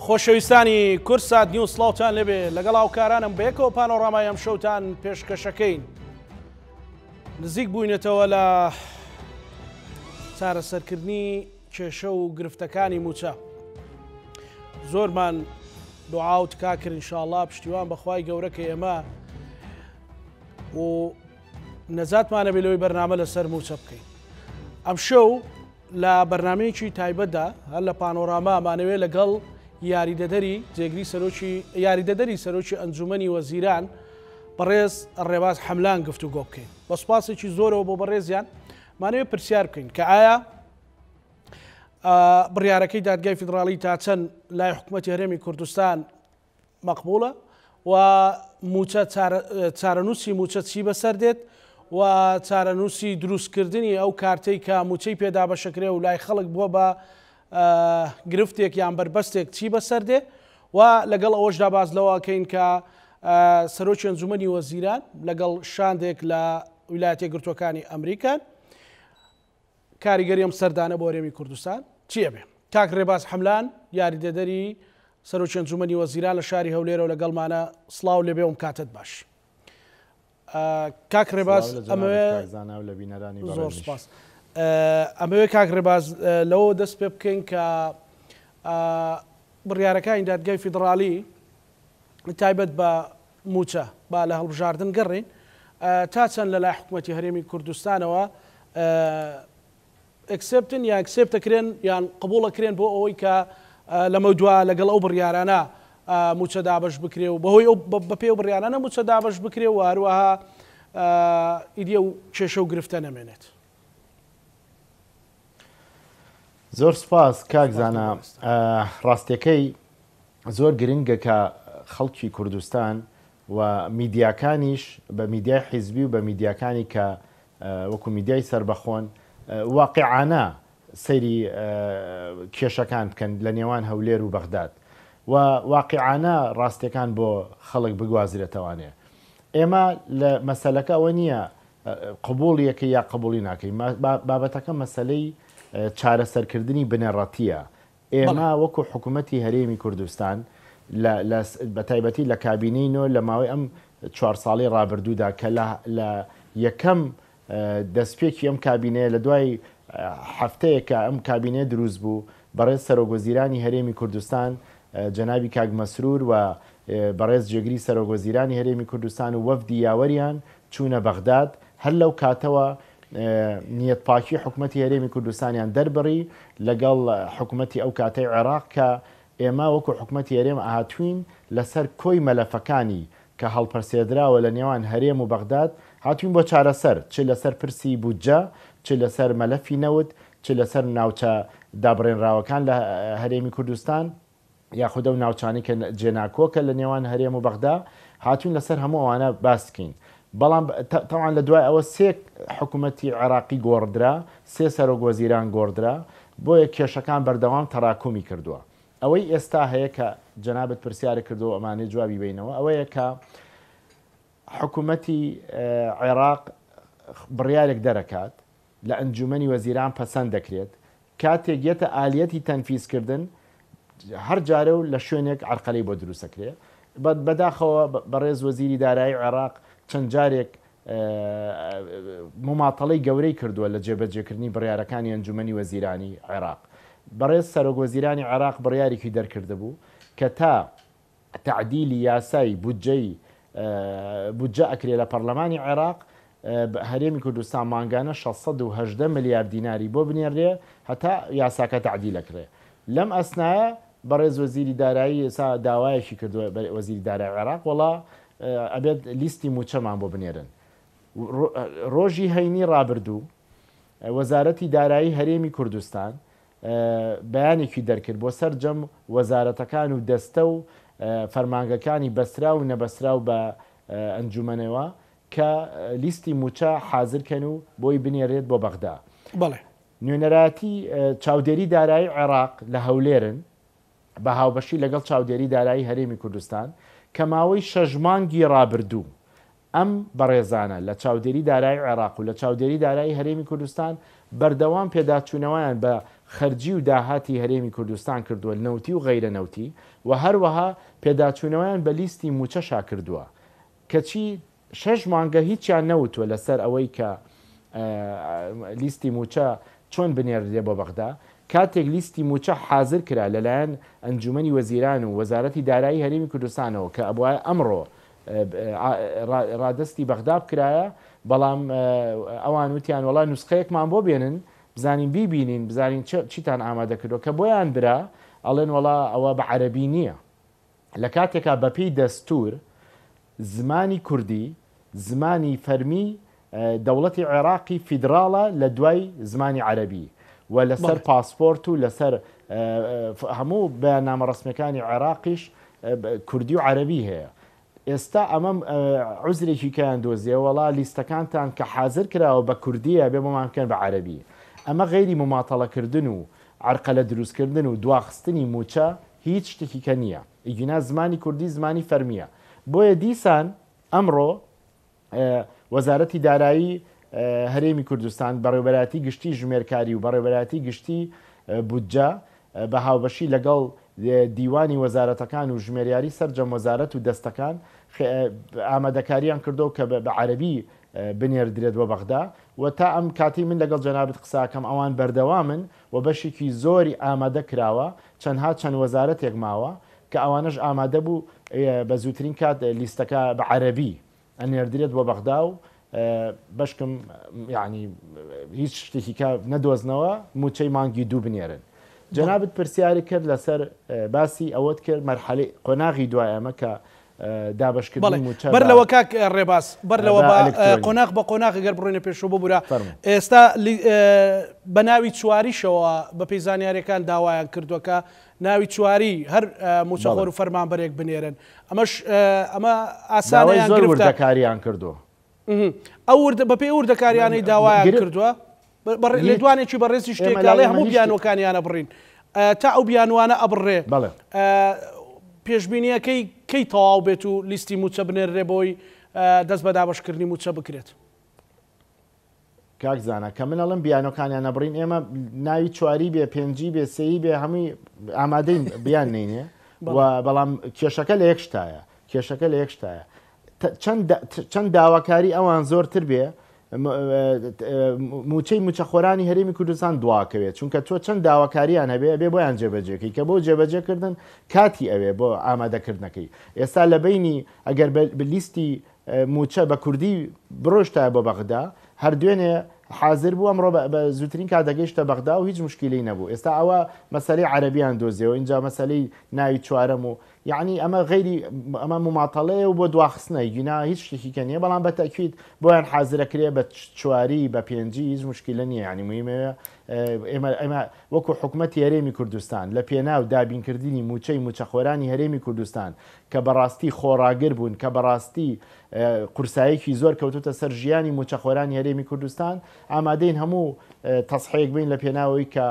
خۆشەویستانی کوردسات نیوز سڵاوتان لێبێ لەگەڵ هاوکارانم بەیەکەوە پانۆڕامای ئەم شەوتان پێشکەشەکەین نزیک بووینەتەوە لە چارەسەرکردنی کێشە و گرفتەکانی موچە زۆرمان دوعا و تکا کرد انشاءاللە پشتیوان بەخوای گەورە کە ئێمە و نەجاتمانە بێ لەوەی بەرنامە لەسەر موچە بکەین ئەمشەو لە بەرنمەیەکی تایبەتدا هەر لە پانۆراما مانەوێ لەگەڵ یاریدەدەری جێگری سەرۆکی یاریدەدەری سەرۆکی ئەنجومەنی وەزیران بەڕێز ڕێباز حەملان گفتوگۆ بکەین بە سوپاسێکی زۆرەوە بۆ بەڕێزیان مانەوێ پرسیار بکەین کە ئایا بڕیارەکەی دادگای فیدراڵی تا چەند لای حکوومەتی هەرێمی کوردستان مەقبوڵە و مووچە چارەنووسی مووچە چی بەسەر دێت و چارەنووسی دروستکردنی ئەو کارتەی کە مووچەی پێدابەشەکرێ و لای خەڵک بووە بە گرفتێک یان بەربەستێک چی بەسەر دێ و لەگەڵ ئەوەشدا باس لەوەکەین کە سەرۆکی ئەنجومەنی وەزیران لەگەڵ شاندێک لە ویلایەتە یەکگرتووەکانی ئەمریکان کاریگەری ئەم سەردانە بۆ هەرێمی کوردستان چی ئەبێ؟ کاک رێباز حەملان یاریدەدەری سەرۆکی ئەنجومەنی وەزیران لە شاری هەولێرەوە لەگەڵمانە، سڵاو لێبێ و کاتت باش. کاک ڕێباز ئەمەوێ زۆر سپاس ئەمەوێ کاک ڕێباز لەوە دەست پێ بکەین کە بڕیارەکانی دادگای فیدڕالی تایبەت بە مووچە با لە هەڵبژاردن گەڕێین تا چەند لە لای حکوومەتی هەرێمی کوردستانەوە accept ن یان accept ئەکرێن یان قبوڵ ئەکرێن بۆ ئەوەی کە لەمەودوا لەگەڵ ئەو بڕیارانە مووچە دابەش بکرێ و بەهۆی ئەو بەپێی ئەو بڕیارانە مووچە دابەش بکرێ و هەروەها ئیدی ئەو کێشە و گرفتە نەمێنێت. زۆر سوپاس کاک زانا ڕاستیەکەی زۆر گرنگە کە خەڵکی کوردستان و میدیاکانیش بە میدیای حیزبی و بە میدیاکانی کە وەکو میدیای سەربەخۆن واقیعانە سەیری کێشەکان بکەن لە نێوان هەولێر و بەغداد و واقیعانە ڕاستیەکان بۆ خەڵک بگوازرێتەوانێ. ئێمە لە مەسەلەکە ئەوە نییە قبوڵی ئەکەی یا قبوڵی ناکەی بابەتەکە مەسەلەی چارەسەرکردنی بنەڕەتیە ئێمە وەکو حکومەتی هەرێمی کوردستان لە لە بەتایبەتی لە کابینەی نۆ لە ماوەی ئەم چوار ساڵەی ڕابردوودا کە لە لە یەکەم دەستپێکی ئەم کابینەیە لە دوای هەفتەیەک کە ئەم کابینەیە دروست بوو بەڕێز سەرۆک وەزیرانی هەرێمی کوردستان جەنابی کاک مەسرور و بەڕێز جێگری سەرۆک وەزیرانی هەرێمی کوردستان و وەفدی یاوەریان چوونە بەغداد هەر لەو کاتەوە نیەتپاکی حکومەتی هەرێمی کوردستانیان دەربڕی لەگەڵ حکومەتی ئەو کاتەی عێراق کە ئێمە وەکو حکومەتی هەرێم هاتووین لەسەر کۆی مەلەفەکانی کە هەڵپەسێردراوە لە نێوان هەرێم و بەغداد هاتووین بۆ چارەسەر چ لەسەر پرسی بودجە چ لەسەر مەلەفی نەوت چ لەسەر ناوچە دابڕێنراوەکان لە هەرێمی کوردستان. یاخود ئەو ناوچانەی کە جێناکۆکە لە نێوان هەرێم و بەغدا، هاتووین لەسەر هەموو ئەوانە باس بکەین. بەڵام تەوان لە دوای ئەوە سێ حکومەتی عێراقی گۆڕدرا، سێ سەرۆک وەزیران گۆڕدرا، بۆیە کێشەکان بەردەوام تەراکومی کردووە. ئەوەی ئێستا هەیە کە جەنابت پرسیارت کردووە و ئەمانەوێت جوابی بەینەوە ئەوەیە کە حکومەتی عێراق بڕیارێک دەرەکات، لە ئەنجومەنی وەزیران پەسەند دەکرێت، کاتێک یەتە ئالیەتی تەنفیزکردن هەر جارە و لە شوێنێک عەرقەلەی بۆ دروست ئەکرێ. بەداخەوە بەڕێز وەزیری دارایی عێراق چەند جارێک موماتەڵەی گەورەی کردووە لە جێبەجێکردنی بڕیارەکانی ئەنجومەنی وەزیرانی عێراق. بەڕێز سەرۆک وەزیرانی عێراق بڕیارێکی دەرکردبوو کە تا تەعدیلی یاسای بودجەی بودجە ئەکرێ لە پەڕلەمانی عێراق، هەرێمی کوردستان مانگانە 618 ملیار دیناری بۆ بنێررێ هەتا یاساکە تەعدیل ئەکرێ. لەم ئەسنایە بەڕێز وەزیری دارایی ئێستا داوایەکی کردووە وەزیری دارایی عێراق وەڵا ئەبێت لیستی مووچەمان بۆ بنێرن. ڕۆژی هەینی ڕابردوو وەزارەتی دارایی هەرێمی کوردستان بەیانێکی دەرکرد بۆ سەرجەم وەزارەتەکان و دەستە و فەرمانگەکانی بەستراو و نەبەستراو بە ئەنجومەنەوە کە لیستی مووچە حازر کەن و بۆی بنێرێت بۆ بەغدا. بەڵێ. نوێنەرایەتی چاودێری دارایی عێراق لە هەولێرن بە هاوبەشی لەگەڵ چاودێری دارایی هەرێمی کوردستان کە ماوەی شەش مانگی ڕابردوو ئەم بەڕێزانە لە چاودێری دارایی عێراق و لە چاودێری دارایی هەرێمی کوردستان بەردەوام پێداچوونەوەیان بە خەرجی و داهاتی هەرێمی کوردستان کردووە نەوتی و غەیرە نەوتی و هەروەها پێداچوونەوەیان بە لیستی مووچەشا کردووە کەچی شەش مانگە هیچیان نەوتووە لەسەر ئەوەی کە لیستی مووچە چۆن بنێردرێ بۆ بەغدا، کاتێک لیستی مووچە حازر کرا لەلایەن ئەنجوومەنی وەزیران و وەزارەتی دارایی هەرێمی کوردستانەوە کە ئەبوایە ئەمڕۆ ڕادەستی بەغدا بکرایە، بەڵام ئەوان وتیان وەڵا نوسخەیەکمان بۆ بێنن بزانین بیبینین بزانین چیتان ئامادە کردووە، کە بۆیان برا ئەڵێن وەڵا ئەوە بە عەرەبی نییە. لە کاتێکا بەپێی دەستوور زمانی کوردی زمانی فەرمی دەوڵەتی عێراقی فیدراڵە لە دوای زمانی عەرەبی و لەسەر پاسپۆرت و لەسەر هەموو بەیاننامە ڕەسمیەکانی عێراقیش کوردی و عەرەبی هەیە. ئێستا ئەمە عوزرێکی کەیان دۆزیەوە وەڵا لیستەکانتان کە حازر کراوە بە کوردیە بێ بۆمان بکەن بە عەرەبی. ئەمە غەیری موماتەڵەکردن و عەرقەلە دروستکردن و دواخستنی موچە هیچ شتێکی کە نییە. ئیگینا زمانی کوردی زمانی فەرمییە. بۆیە دیسان ئەمڕۆ وەزارەتی دارایی هەرێمی کوردستان، بەڕێوەبەرایەتی گشتی ژمێرکاری و بەڕێوەبەرایەتی گشتی بودجە بە هاوبەشی لەگەڵ دیوانی وەزارەتەکان و ژمێریاری سەرجەم وەزارەت و دەستەکان ئامادەکاریان کردووە کە بە عەرەبی بنێردرێت بۆ بەغدا و تا ئەم کاتەی من لەگەڵ جەنابت قسەکەم ئەوان بەردەوامن و بەشێکی زۆری ئامادە کراوە، چەندها چەند وەزارەتێک ماوە کە ئەوانەش ئامادە بوو بە زووترین کات لیستەکە بە عەرەبی ئەنێردرێت بۆ بەغدا و بەشکم یعنی هیچ شتێکی کە نەدۆزنەوە موچەی مانگی دوو بنێرن. جەنابت پرسیاری کرد لەسەر باسی ئەوەت کرد مەرحەلەی قۆناغی دوای ئەمە کە دابەشکردنی مووچە بەر لەوە کاک ڕێباز بەر لەوە بە قۆناغ بە قۆناغ گەر بڕۆینە پێشەوە ببورە ئێستا بە ناوی چواریشەوە بەپێی زانیاریەکان داوایان کردووە کە ناوی چواری هەر مووچەخۆر و فەرمانبەرێک بنێرن ئەمەش ئەمە ئاسانە یان زۆر وردەکاریان کردووە ئەو وردە بەپێی وردەکاریانەی داوایان کردووە لێدوانێکی بەڕێزیش تێکاڵێ هەموو بیانوەکانیانە بڕین تا ئەو بیانوانە ئەبڕێ پێشبینیەکەی کەی تەواو بێت و لیستی موچە بنێررێ بۆی دەست بە دابشکردنی موچە بکرێت؟ کاک زانا کە من ئەڵێم بیانۆکانیان نەبڕین ئێمە ناوی چواری بێ پێنجی بێ سێی بێ هەمووی ئامادەین بیان نینێ و بەڵام کێشەکە لە یەک شتایە کێشەکە لە یەک شتایە چەند داواکاری ئەوان زۆرتر بێ موچەی موچەخۆرانی هەرێمی کوردستان دواکەوێت چونکە تۆ چەند داواکاریان هەبێ بێ بۆیان جێبەجێکەی کە بۆ جێبەجێکردن کاتی ئەوێ بۆ ئامادەکردنەکەی ئێستا لە بینی ئەگەر لیستی موچە بە کوردی بڕۆشتایە بۆ بەغدا هەر دوێنێ حازر بوو ئەمڕۆ بە زووترین کات دەگەیشتە بەغدا و هیچ مشکیلەی نەبوو ئێستا ئەوە مەسەلەی عەرەبیان دۆزیەوە ئینجا مەسەلەی ناوی چوارەم و یەعنی ئەمە غەیری ئەمە موماتەڵەیە و بۆ دواخستنە گینا هیچ شتێکی کە نییە بەڵام بە تەئکید بۆیان حازرەکرێ بە چواری بە پێنجی هیچ مشکیلە نییە یعنی مهمەیە ئێمە ئێمە وەکو حکومەتی هەرێمی کوردستان لە پێناو دابینکردنی موچەی موچەخۆرانی هەرێمی کوردستان کە بەڕاستی خۆڕاگر بوون کە بەڕاستی قورسایەکی زۆر کەوتوتە سەر ژیانی موچەخۆرانی هەرێمی کوردستان ئامادەین هەموو تەسحەیەک بین لە پێناوەی کە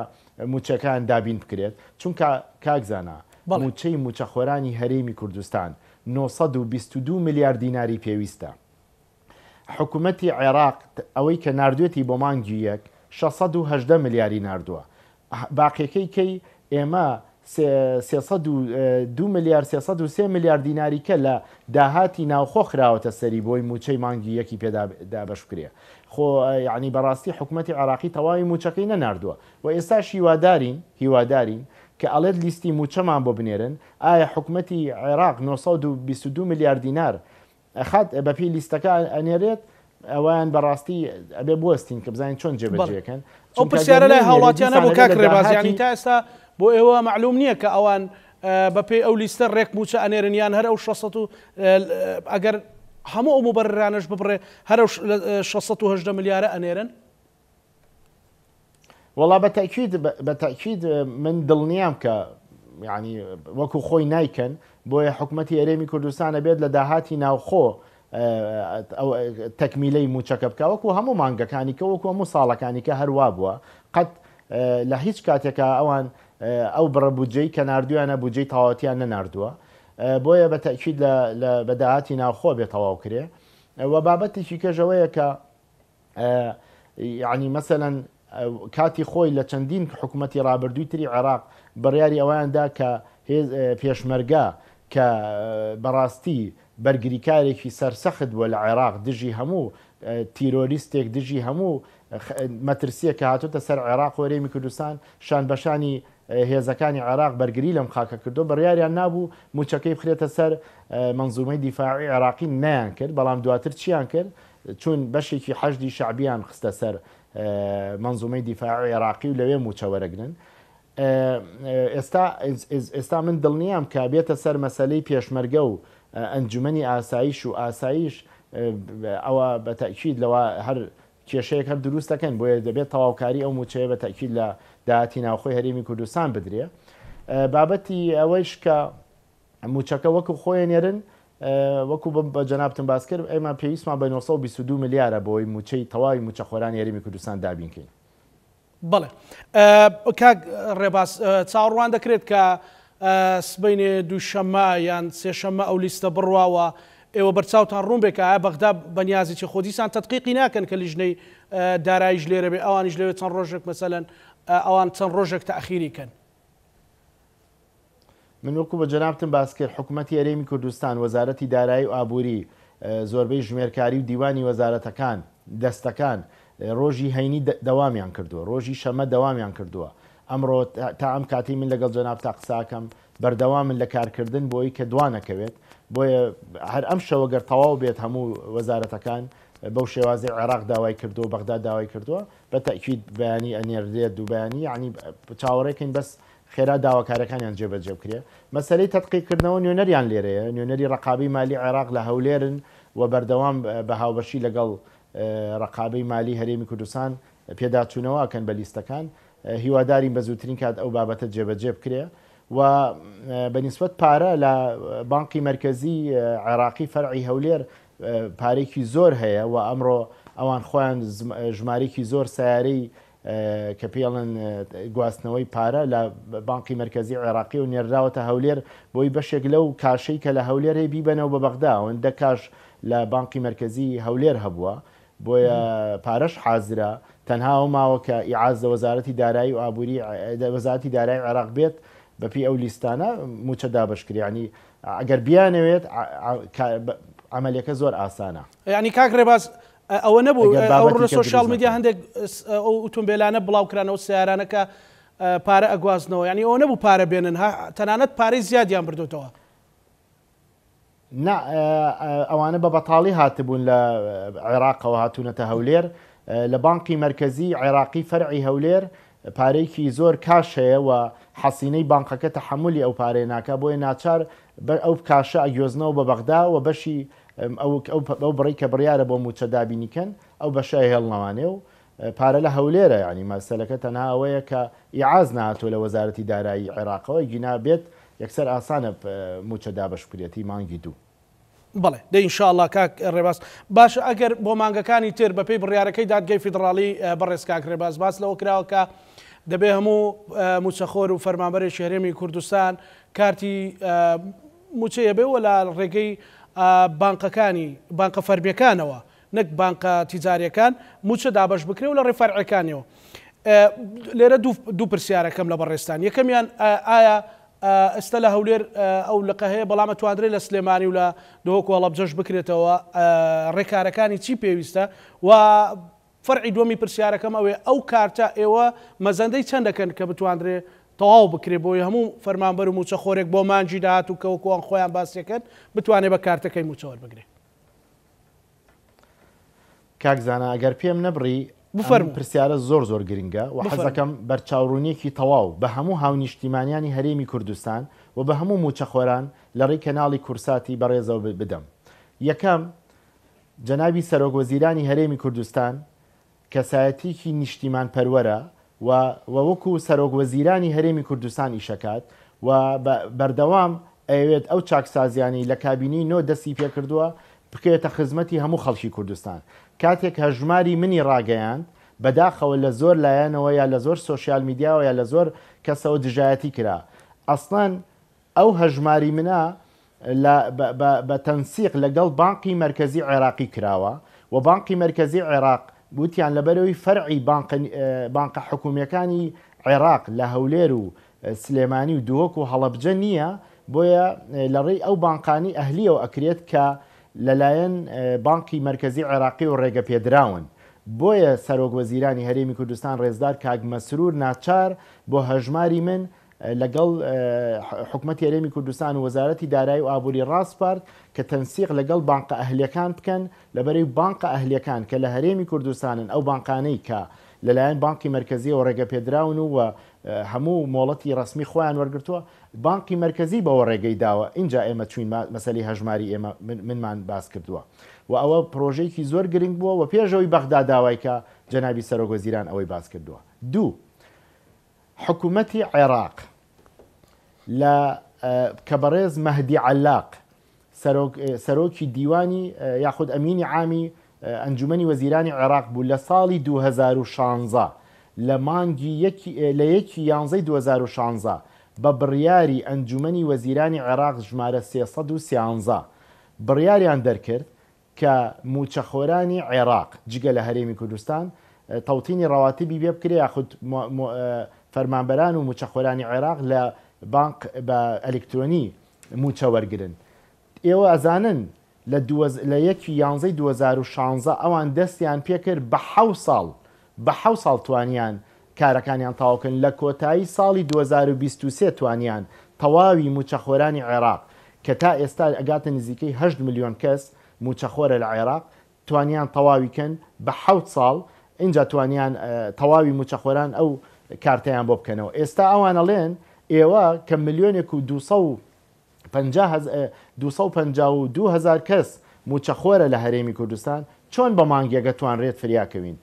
موچەکان دابین بکرێت چونکە کاک زانا موچەی موچەخۆرانی هەرێمی کوردستان 922 ملیار دیناری پێویستە حکومەتی عێراق ئەوەی کە ناردوێتی بۆ مانگی یەک 618 ملیاری ناردووە باقیەکەی کەی ئێمە 302 ملیار 303 ملیار دیناری کە لە داهاتی ناوخۆ خراوەتە سەری بۆی موچەی مانگی یەکی پێ دابەش بکرێ خۆ یەعنی بەڕاستی حکومەتی عێراقی تەواوی موچەکەی نەناردووە و ئێستاش هیوادارین هیوادارین کە ئەڵێت لیستی موچەمان بۆ بنێرن ئایا حکومەتی عێراق 922 ملیار دینار ئەخات بەپێی لیستەکە ئەنێرێت ئەویان بەڕاستی ئەبێ بوەستین کە بزانین چۆن جێبەجێکەن ئەو پرسیارە لای هاوڵاتیان هەبوو کاک ڕێباز یانی تا ئێستا بۆ ئێوە مەعلوم نییە کە ئەوان بەپێی ئەو لیستە ڕێک مووچە ئەنێرن یان هەر ئەو 600 و ئەگەر هەموو ئەو موبەررانەش ببڕێ هەر ئەو 618 ملیارە ئەنێرن؟ وەڵا بە تەئکید بە تەئکید من دڵنیام کە یعنی وەکو خۆی نایکەن بۆیە حکومەتی هەرێمی کوردستان ئەبێت لە داهاتی ناوخۆ تەکمیلەی موچەکە بکە وەکو هەموو مانگەکانی کە وەکو هەموو ساڵەکانی کە هەروا بووە قەت لە هیچ کاتێکا ئەوان ئەو بڕە بودجەی کە ناردویانە بودجەی تەواوەتیان نەناردووە بۆیە بە تەئکید لە بە داهاتی ناوخۆ بێ تەواو کرێ و بابەتێکی کەژەوەیە کە یعنی مەسەلەن کاتی خۆی لە چەندین حکومەتی ڕابردووی تری عێراق بڕیاری ئەوەیان دا کە هێز پێشمەرگە کە بەڕاستی بەرگریکارێکی سەرسەخت بووە لە عێراق دژی هەموو تیرۆریستێک دژی هەموو مەترسییەک کە هاتۆتە سەر عێراق و هەرێمی کوردستان شانبەشانی هێزەکانی عێراق بەرگری لەم خاکە کردووە، بڕیاریان نابوو مووچەکەی بخرێتە سەر مەنزومەی دیفاعی عێراقی، نەیان کرد، بەڵام دواتر چیان کرد؟ چوون بەشێکی حەشدی شەعبیان خستە سەر مەنزومەی دیفاعی عێراقی و لەوێ مووچە وەرەگرن. ئێستا ئێستا من دڵنیام کە بێتە سەر مەسەلەی پێشمەرگە و ئەنجومەنی ئاسایش و ئاسایش ئەوە بە تەئکید لەوە هەر کێشەیەک هەر دروست دەکەن، بۆیە دەبێت تەواوکاری ئەو مووچەیە بە تەئکید لە داهاتی ناوخۆی هەرێمی کوردستان بدرێ. بابەتی ئەوەیش کە مووچەکە وەکو خۆی نێرن، وەکو بە جەنابتم باس کرد، ئێمە پێویستمان بە 922 ملیارە بۆی مووچەی تەواوی مووچەخۆرانی هەرێمی کوردستان دابین کەین. بەڵێ کاک ڕێباز چاوەڕوان دەکرێت کە سبەینێ دووشەممە یان سێشەممە ئەو لیستە بڕواوە ئێوە بەرچاوتان ڕوون بێ کە ئایا بەغدا بەنیازی چی خۆ دیسان تەدقیقی ناکەن کە لیژنەی داراییش لێرە بێ ئەوانیش لەوێ چەند ڕۆژێک مەسەلەن ئەوان چەند ڕۆژێک تەئخیری کەن. من وەکو بە جەنابتم باس کرد حکومەتی هەرێمی کوردستان، وەزارەتی دارایی و ئابووری، زۆربەی ژمێرکاری و دیوانی وەزارەتەکان، دەستەکان ڕۆژی هەینی دەوامیان کردووە، ڕۆژی شەممە دەوامیان کردووە، ئەمڕۆ تا ئەم کاتەی من لەگەڵ جەنابتا قسە ئەکەم بەردەوامن لە کارکردن بۆی کە دوانەکەوێت، بۆیە هەر ئەمشەوە گەر تەواو بێت هەموو وەزارەتەکان بەو شێوازەی عێراق داوای کردووە و بەغدا داوای کردووە بە تەئکید بەیانی ئەنێردرێت و بەیانی یەعنی چاوەڕێکەین بەس خێرا داواکاریەکانیان جێبەجێ بکرێ. مەسەلەی تەدقیق کردنەوە نوێنەریان لێرەیە، نوێنەری ڕەقابەی مالی عێراق لە هەولێرن و بەردەوام بە هاوبەشی لەگەڵ ڕەقابەی مالی هەرێمی کوردستان پێداچوونەوە ئەکەن بە لیستەکان. هیوادارین بە زووترین کات ئەو بابەتە جێبەجێ بکرێ و بە نیسبەت پارە لە بانقی مەرکەزی عێراقی فەرعی هەولێر پارەیەکی زۆر هەیە و ئەمڕۆ ئەوان خۆیان ژمارەیەکی زۆر سەیارەی کە پێی ئەڵێن گواستنەوەی پارە لە بانقی مەرکەزی عێراقیەوە نێرراوەتە هەولێر بۆی بەشێک لەو کاشەی کە لە هەولێر هەیە بیبەنەوە بە بەغدا ئەوەندە کاش لە بانقی مەرکەزی هەولێر هەبووە بۆیە پارەش حازرە تەنها ئەو ماوە کە ئیعاز لە وەزارەتی دارایی و ئابووری وەزارەتی دارایی عێراق بێت بەپێی ئەو لیستانە مووچە دابەش کرێ یانی ئەگەر بیانەوێت عەمەلیەکە زۆر ئاسانە. یانی کاک ڕێباز ئەوە نەبوو ئەوڕۆ لە سۆشیال میدیا هەندێک ئەو ئوتومبێلانە بڵاوکرانەوە سیارانە کە پارە ئەگوازنەوە یعنی ئەوە نەبوو پارە بێنن تەنانەت پارەی زیادیان بردوتەوە. نا ئەوانە بە بەتاڵی هاتبوون لە عێراقەوە هاتوونەتە هەولێر لە بانقی مەرکەزی عێراقی فەرعی هەولێر پارەیەکی زۆر کاش هەیە و حەسینەی بانقەکە تەحەمولی ئەو پارەیە ناکا بۆیە ناچار ئەو کاشە ئەگوێزنەوە بە بەغدا و بەشی ئەو بڕەی کە بڕیارە بۆ مووچە دابینی کەن ئەو بەشە ئەهێڵنەوانێ و پارە لە هەولێرە یانی مەسەلەکە تەنها ئەوەیە کە ئیعاز نەهاتووە لە وەزارەتی دارایی عێراقەوە گینا بێت یەکسەر ئاسانە مووچە دابەش بکرێت هی مانگی دوو. بەڵێ دەی ان شاء اللە کاک ڕێباز. باشە ئەگەر بۆ مانگەکانی تر بەپێی بڕیارەکەی دادگەی فیدڕاڵی بەڕێز کاک ڕێباز باس لەوە کراوە کە دەبێ هەموو مووچەخۆر و فەرمانبەرێکی هەرێمی کوردستان کارتی مووچەی هەبێ و لە ڕێگەی بانقەکانی بانقە فەرمیەکانەوە نەک بانقە تیجاریەکان مووچە دابەش بکرێ و لە ڕێ فەرعەکانیەوە لێرە دوو پرسیارەکەم لە بەڕێزتان یەکەمیان ئایا ئێستا لە هەولێر ئەو لقە هەیە بەڵام ئەتواندرێت لە سلێمانی و لە دهۆک و هەڵەبجەش بکرێتەوە ڕێکارەکانی چی پێویستە و فەرعی دووەمی پرسیارەکەم ئەوەیە ئەو کارتە ئێوە مەزەندەی چەند دەکەن کە بتواندرێ تەواو بکرێ بۆی هەموو فەرمانبەر و مووچەخۆرێک بۆ مانگی داهاتوو کە وەکو ئەوان خۆیان باسی ئەکەن بتوانێ بە کارتەکەی مووچە وەربگرێ؟ کاک زانا ئەگەر پێم نەبڕی ئەم بفەرموو. پرسیارە زۆر زۆر گرنگە و بفەرموو. حەزەکەم بەرچاوڕوونیەکی تەواو بە هەموو هاونیشتیمانیانی هەرێمی کوردستان و بە هەموو مووچەخۆران لە ڕێی کەناڵی کورساتی بەڕێزەوە بدەم. یەکەم، جەنابی سەرۆک وەزیرانی هەرێمی کوردستان کەسایەتیکی نیشتیمان پەروەرە و و وەکو سەرۆک وەزیرانی هەرێمی کوردستان ئیشەکات و بە بەردەوام ئەیەوێت ئەو چاکسازیانەی لە کابینەی نۆ دەستی پێکردووە بکەوێتە خزمەتی هەموو خەڵکی کوردستان کاتێک هەژماری منی ڕاگەیاند بەداخەوە لە زۆر لایەنەوە یا لە زۆر سۆشیال میدیاوە یا لە زۆر کەسەوە دژایەتی کرا ئەسڵەن ئەو هەژماری منە لە بە تەنسیق لە گەڵ بانقی مەرکەزی عێراقی کراوە و بانقی مەرکەزی عێراق وتیان لەبەرئەوەی فەرعی بانقە حکومییەکانی عێراق لە هەولێر و سلێمانی و دهۆک و هەڵەبجە نییە، بۆیە لە ڕێی ئەو بانقانەی ئەهلییەوە ئەکرێت کە لەلایەن بانقی مەرکەزی عێراقیەوە ڕێگەپێدراون. بۆیە سەرۆک وەزیرانی هەرێمی کوردستان ڕێزدار کاک مەسرور ناچار بۆ هەژماری من لەگەڵ حکومەتی هەرێمی کوردستان و وەزارەتی دارایی و ئابووری ڕاسپارد کە تەنسیق لەگەڵ بانقە ئەهلیەکان بکەن، لەبەرەی بانقە ئەهلیەکان کە لە هەرێمی کوردستانن ئەو بانقانەی کە لەلایەن بانقی مەرکەزیەوە ڕێگەپێدراون و هەموو مۆڵەتی ڕەسمی خۆیان وەرگرتووە، بانقی مەرکەزی بەوە ڕێگەی داوە، ئینجا ئێمە چووین مەسەلەی هەژماری ئێمە منمان باس کردووە و ئەوە پرۆژەیەکی زۆر گرنگ بووە و پێش ئەوەی بەغدا داوای کا جەنابی سەرۆک وەزیران ئەوەی باس کردووە. دوو. حکومەتی عێراق لە کە بەڕێز مەهدی عەلاق سەرۆک سەرۆکی دیوانی یاخود ئەمینی عامی ئەنجومەنی وەزیرانی عێراق بوو لە ساڵی 2016 لە مانگی یەکی لە یەکی یانزەی 2016 بە بڕیاری ئەنجومەنی وەزیرانی عێراق ژمارە 313 بڕیاریان دەرکرد کە مووچەخۆرانی عێراق جگە لە هەرێمی کوردستان تەوتینی ڕەواتبی پێ بکرێ یاخود فەرمانبەران و مووچەخۆرانی عێراق لە بانق بە ئەلکترۆنی مووچە وەرگرن. ئێوە ئەزانن لە لە یەکی یانزەی 2016 ئەوان دەستیان پێکرد بە حەو ساڵ بە حەو ساڵ توانیان کارەکانیان تەواو کەن، لە کۆتایی ساڵی 2023 توانیان تەواوی مووچەخۆرانی عێراق کە تا ئێستا ئەگاتە نزیکەی هەشت ملیۆن کەس مووچەخۆرە لە عێراق توانیان تەواوی کەن بە حەوت ساڵ ئینجا توانیان تەواوی مووچەخۆران ئەو کارتەیان بۆ بکەنەوە ئێستا ئەوان ئەڵێن ئێوە کە ملیۆنێک و 252 هەزار کەس مووچەخۆرە لە هەرێمی کوردستان چۆن بە مانگێک ئەتوانرێت فریاکەوین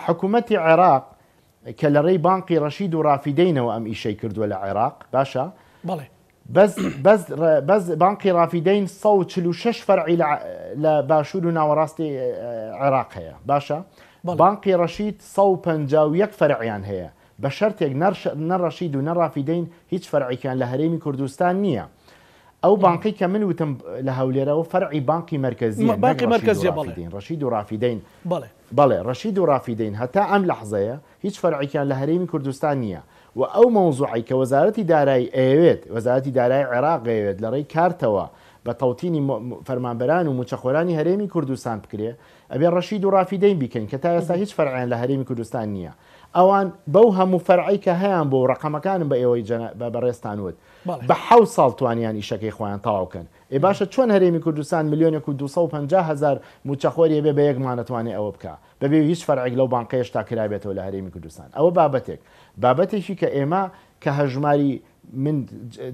حکوومەتی عێراق کە لە ڕێی بانقی ڕەشید و ڕافیدەینەوە ئەم ئیشەی کردووە لە عێراق باشە بەڵێ. بەس بەس بەس بانقی ڕافیدەین 146 فەرعی لە باشوور و ناوەڕاستی عێراق هەیە باشە بانقی ڕەشید 151 فەرعیان هەیە بە شەرتێک نە ڕەشید و نە ڕافیدەین هیچ فەرعێکیان لە هەرێمی کوردستان نییە. ئەو بانقەی کە من وتم لە هەولێرەوە فەرعی بانقی مەرکەزییە نەک ڕەشید و ڕافیدەین، ڕەشید و ڕافیدەین بەڵێ ڕەشید و ڕافیدەین هەتا ئەم لەحزەیە هیچ فەرعێکیان لە هەرێمی کوردستان نییە و ئەو مەوزوعەی کە وەزارەتی دارایی ئەیەوێت وەزارەتی دارایی عێراق ئەیەوێت لە ڕێی کارتەوە بە تەوتینی فەرمانبەران و مووچەخۆرانی هەرێمی کوردستان بکرێ ئەبێ ڕەشید و ڕافیدەین بیکەین کە تا ئێستا هیچ فەرعیان لە هەرێمی کوردستان نییە ئەوان بەو هەموو فەرعەی کە هەیان بوو ڕەقەمەکانم بە ئێوەی جەنا بە بەڕێزتان وت بە حەوت ساڵ توانیان ئیشەکەی خۆیان تەواو کەن ئێ باشە چۆن هەرێمی کوردستان ملیۆنێک و 250 هەزار مووچەخۆری هەبێ بە یەک مانگ ئەتوانێ ئەوە بکا بەبێ هیچ فەرعێک لەو بانقەیەشتا کرابێتەوە لە هەرێمی کوردستان ئەوە بابەتێک بابەتێکی کە ئێمە کە هەژماری من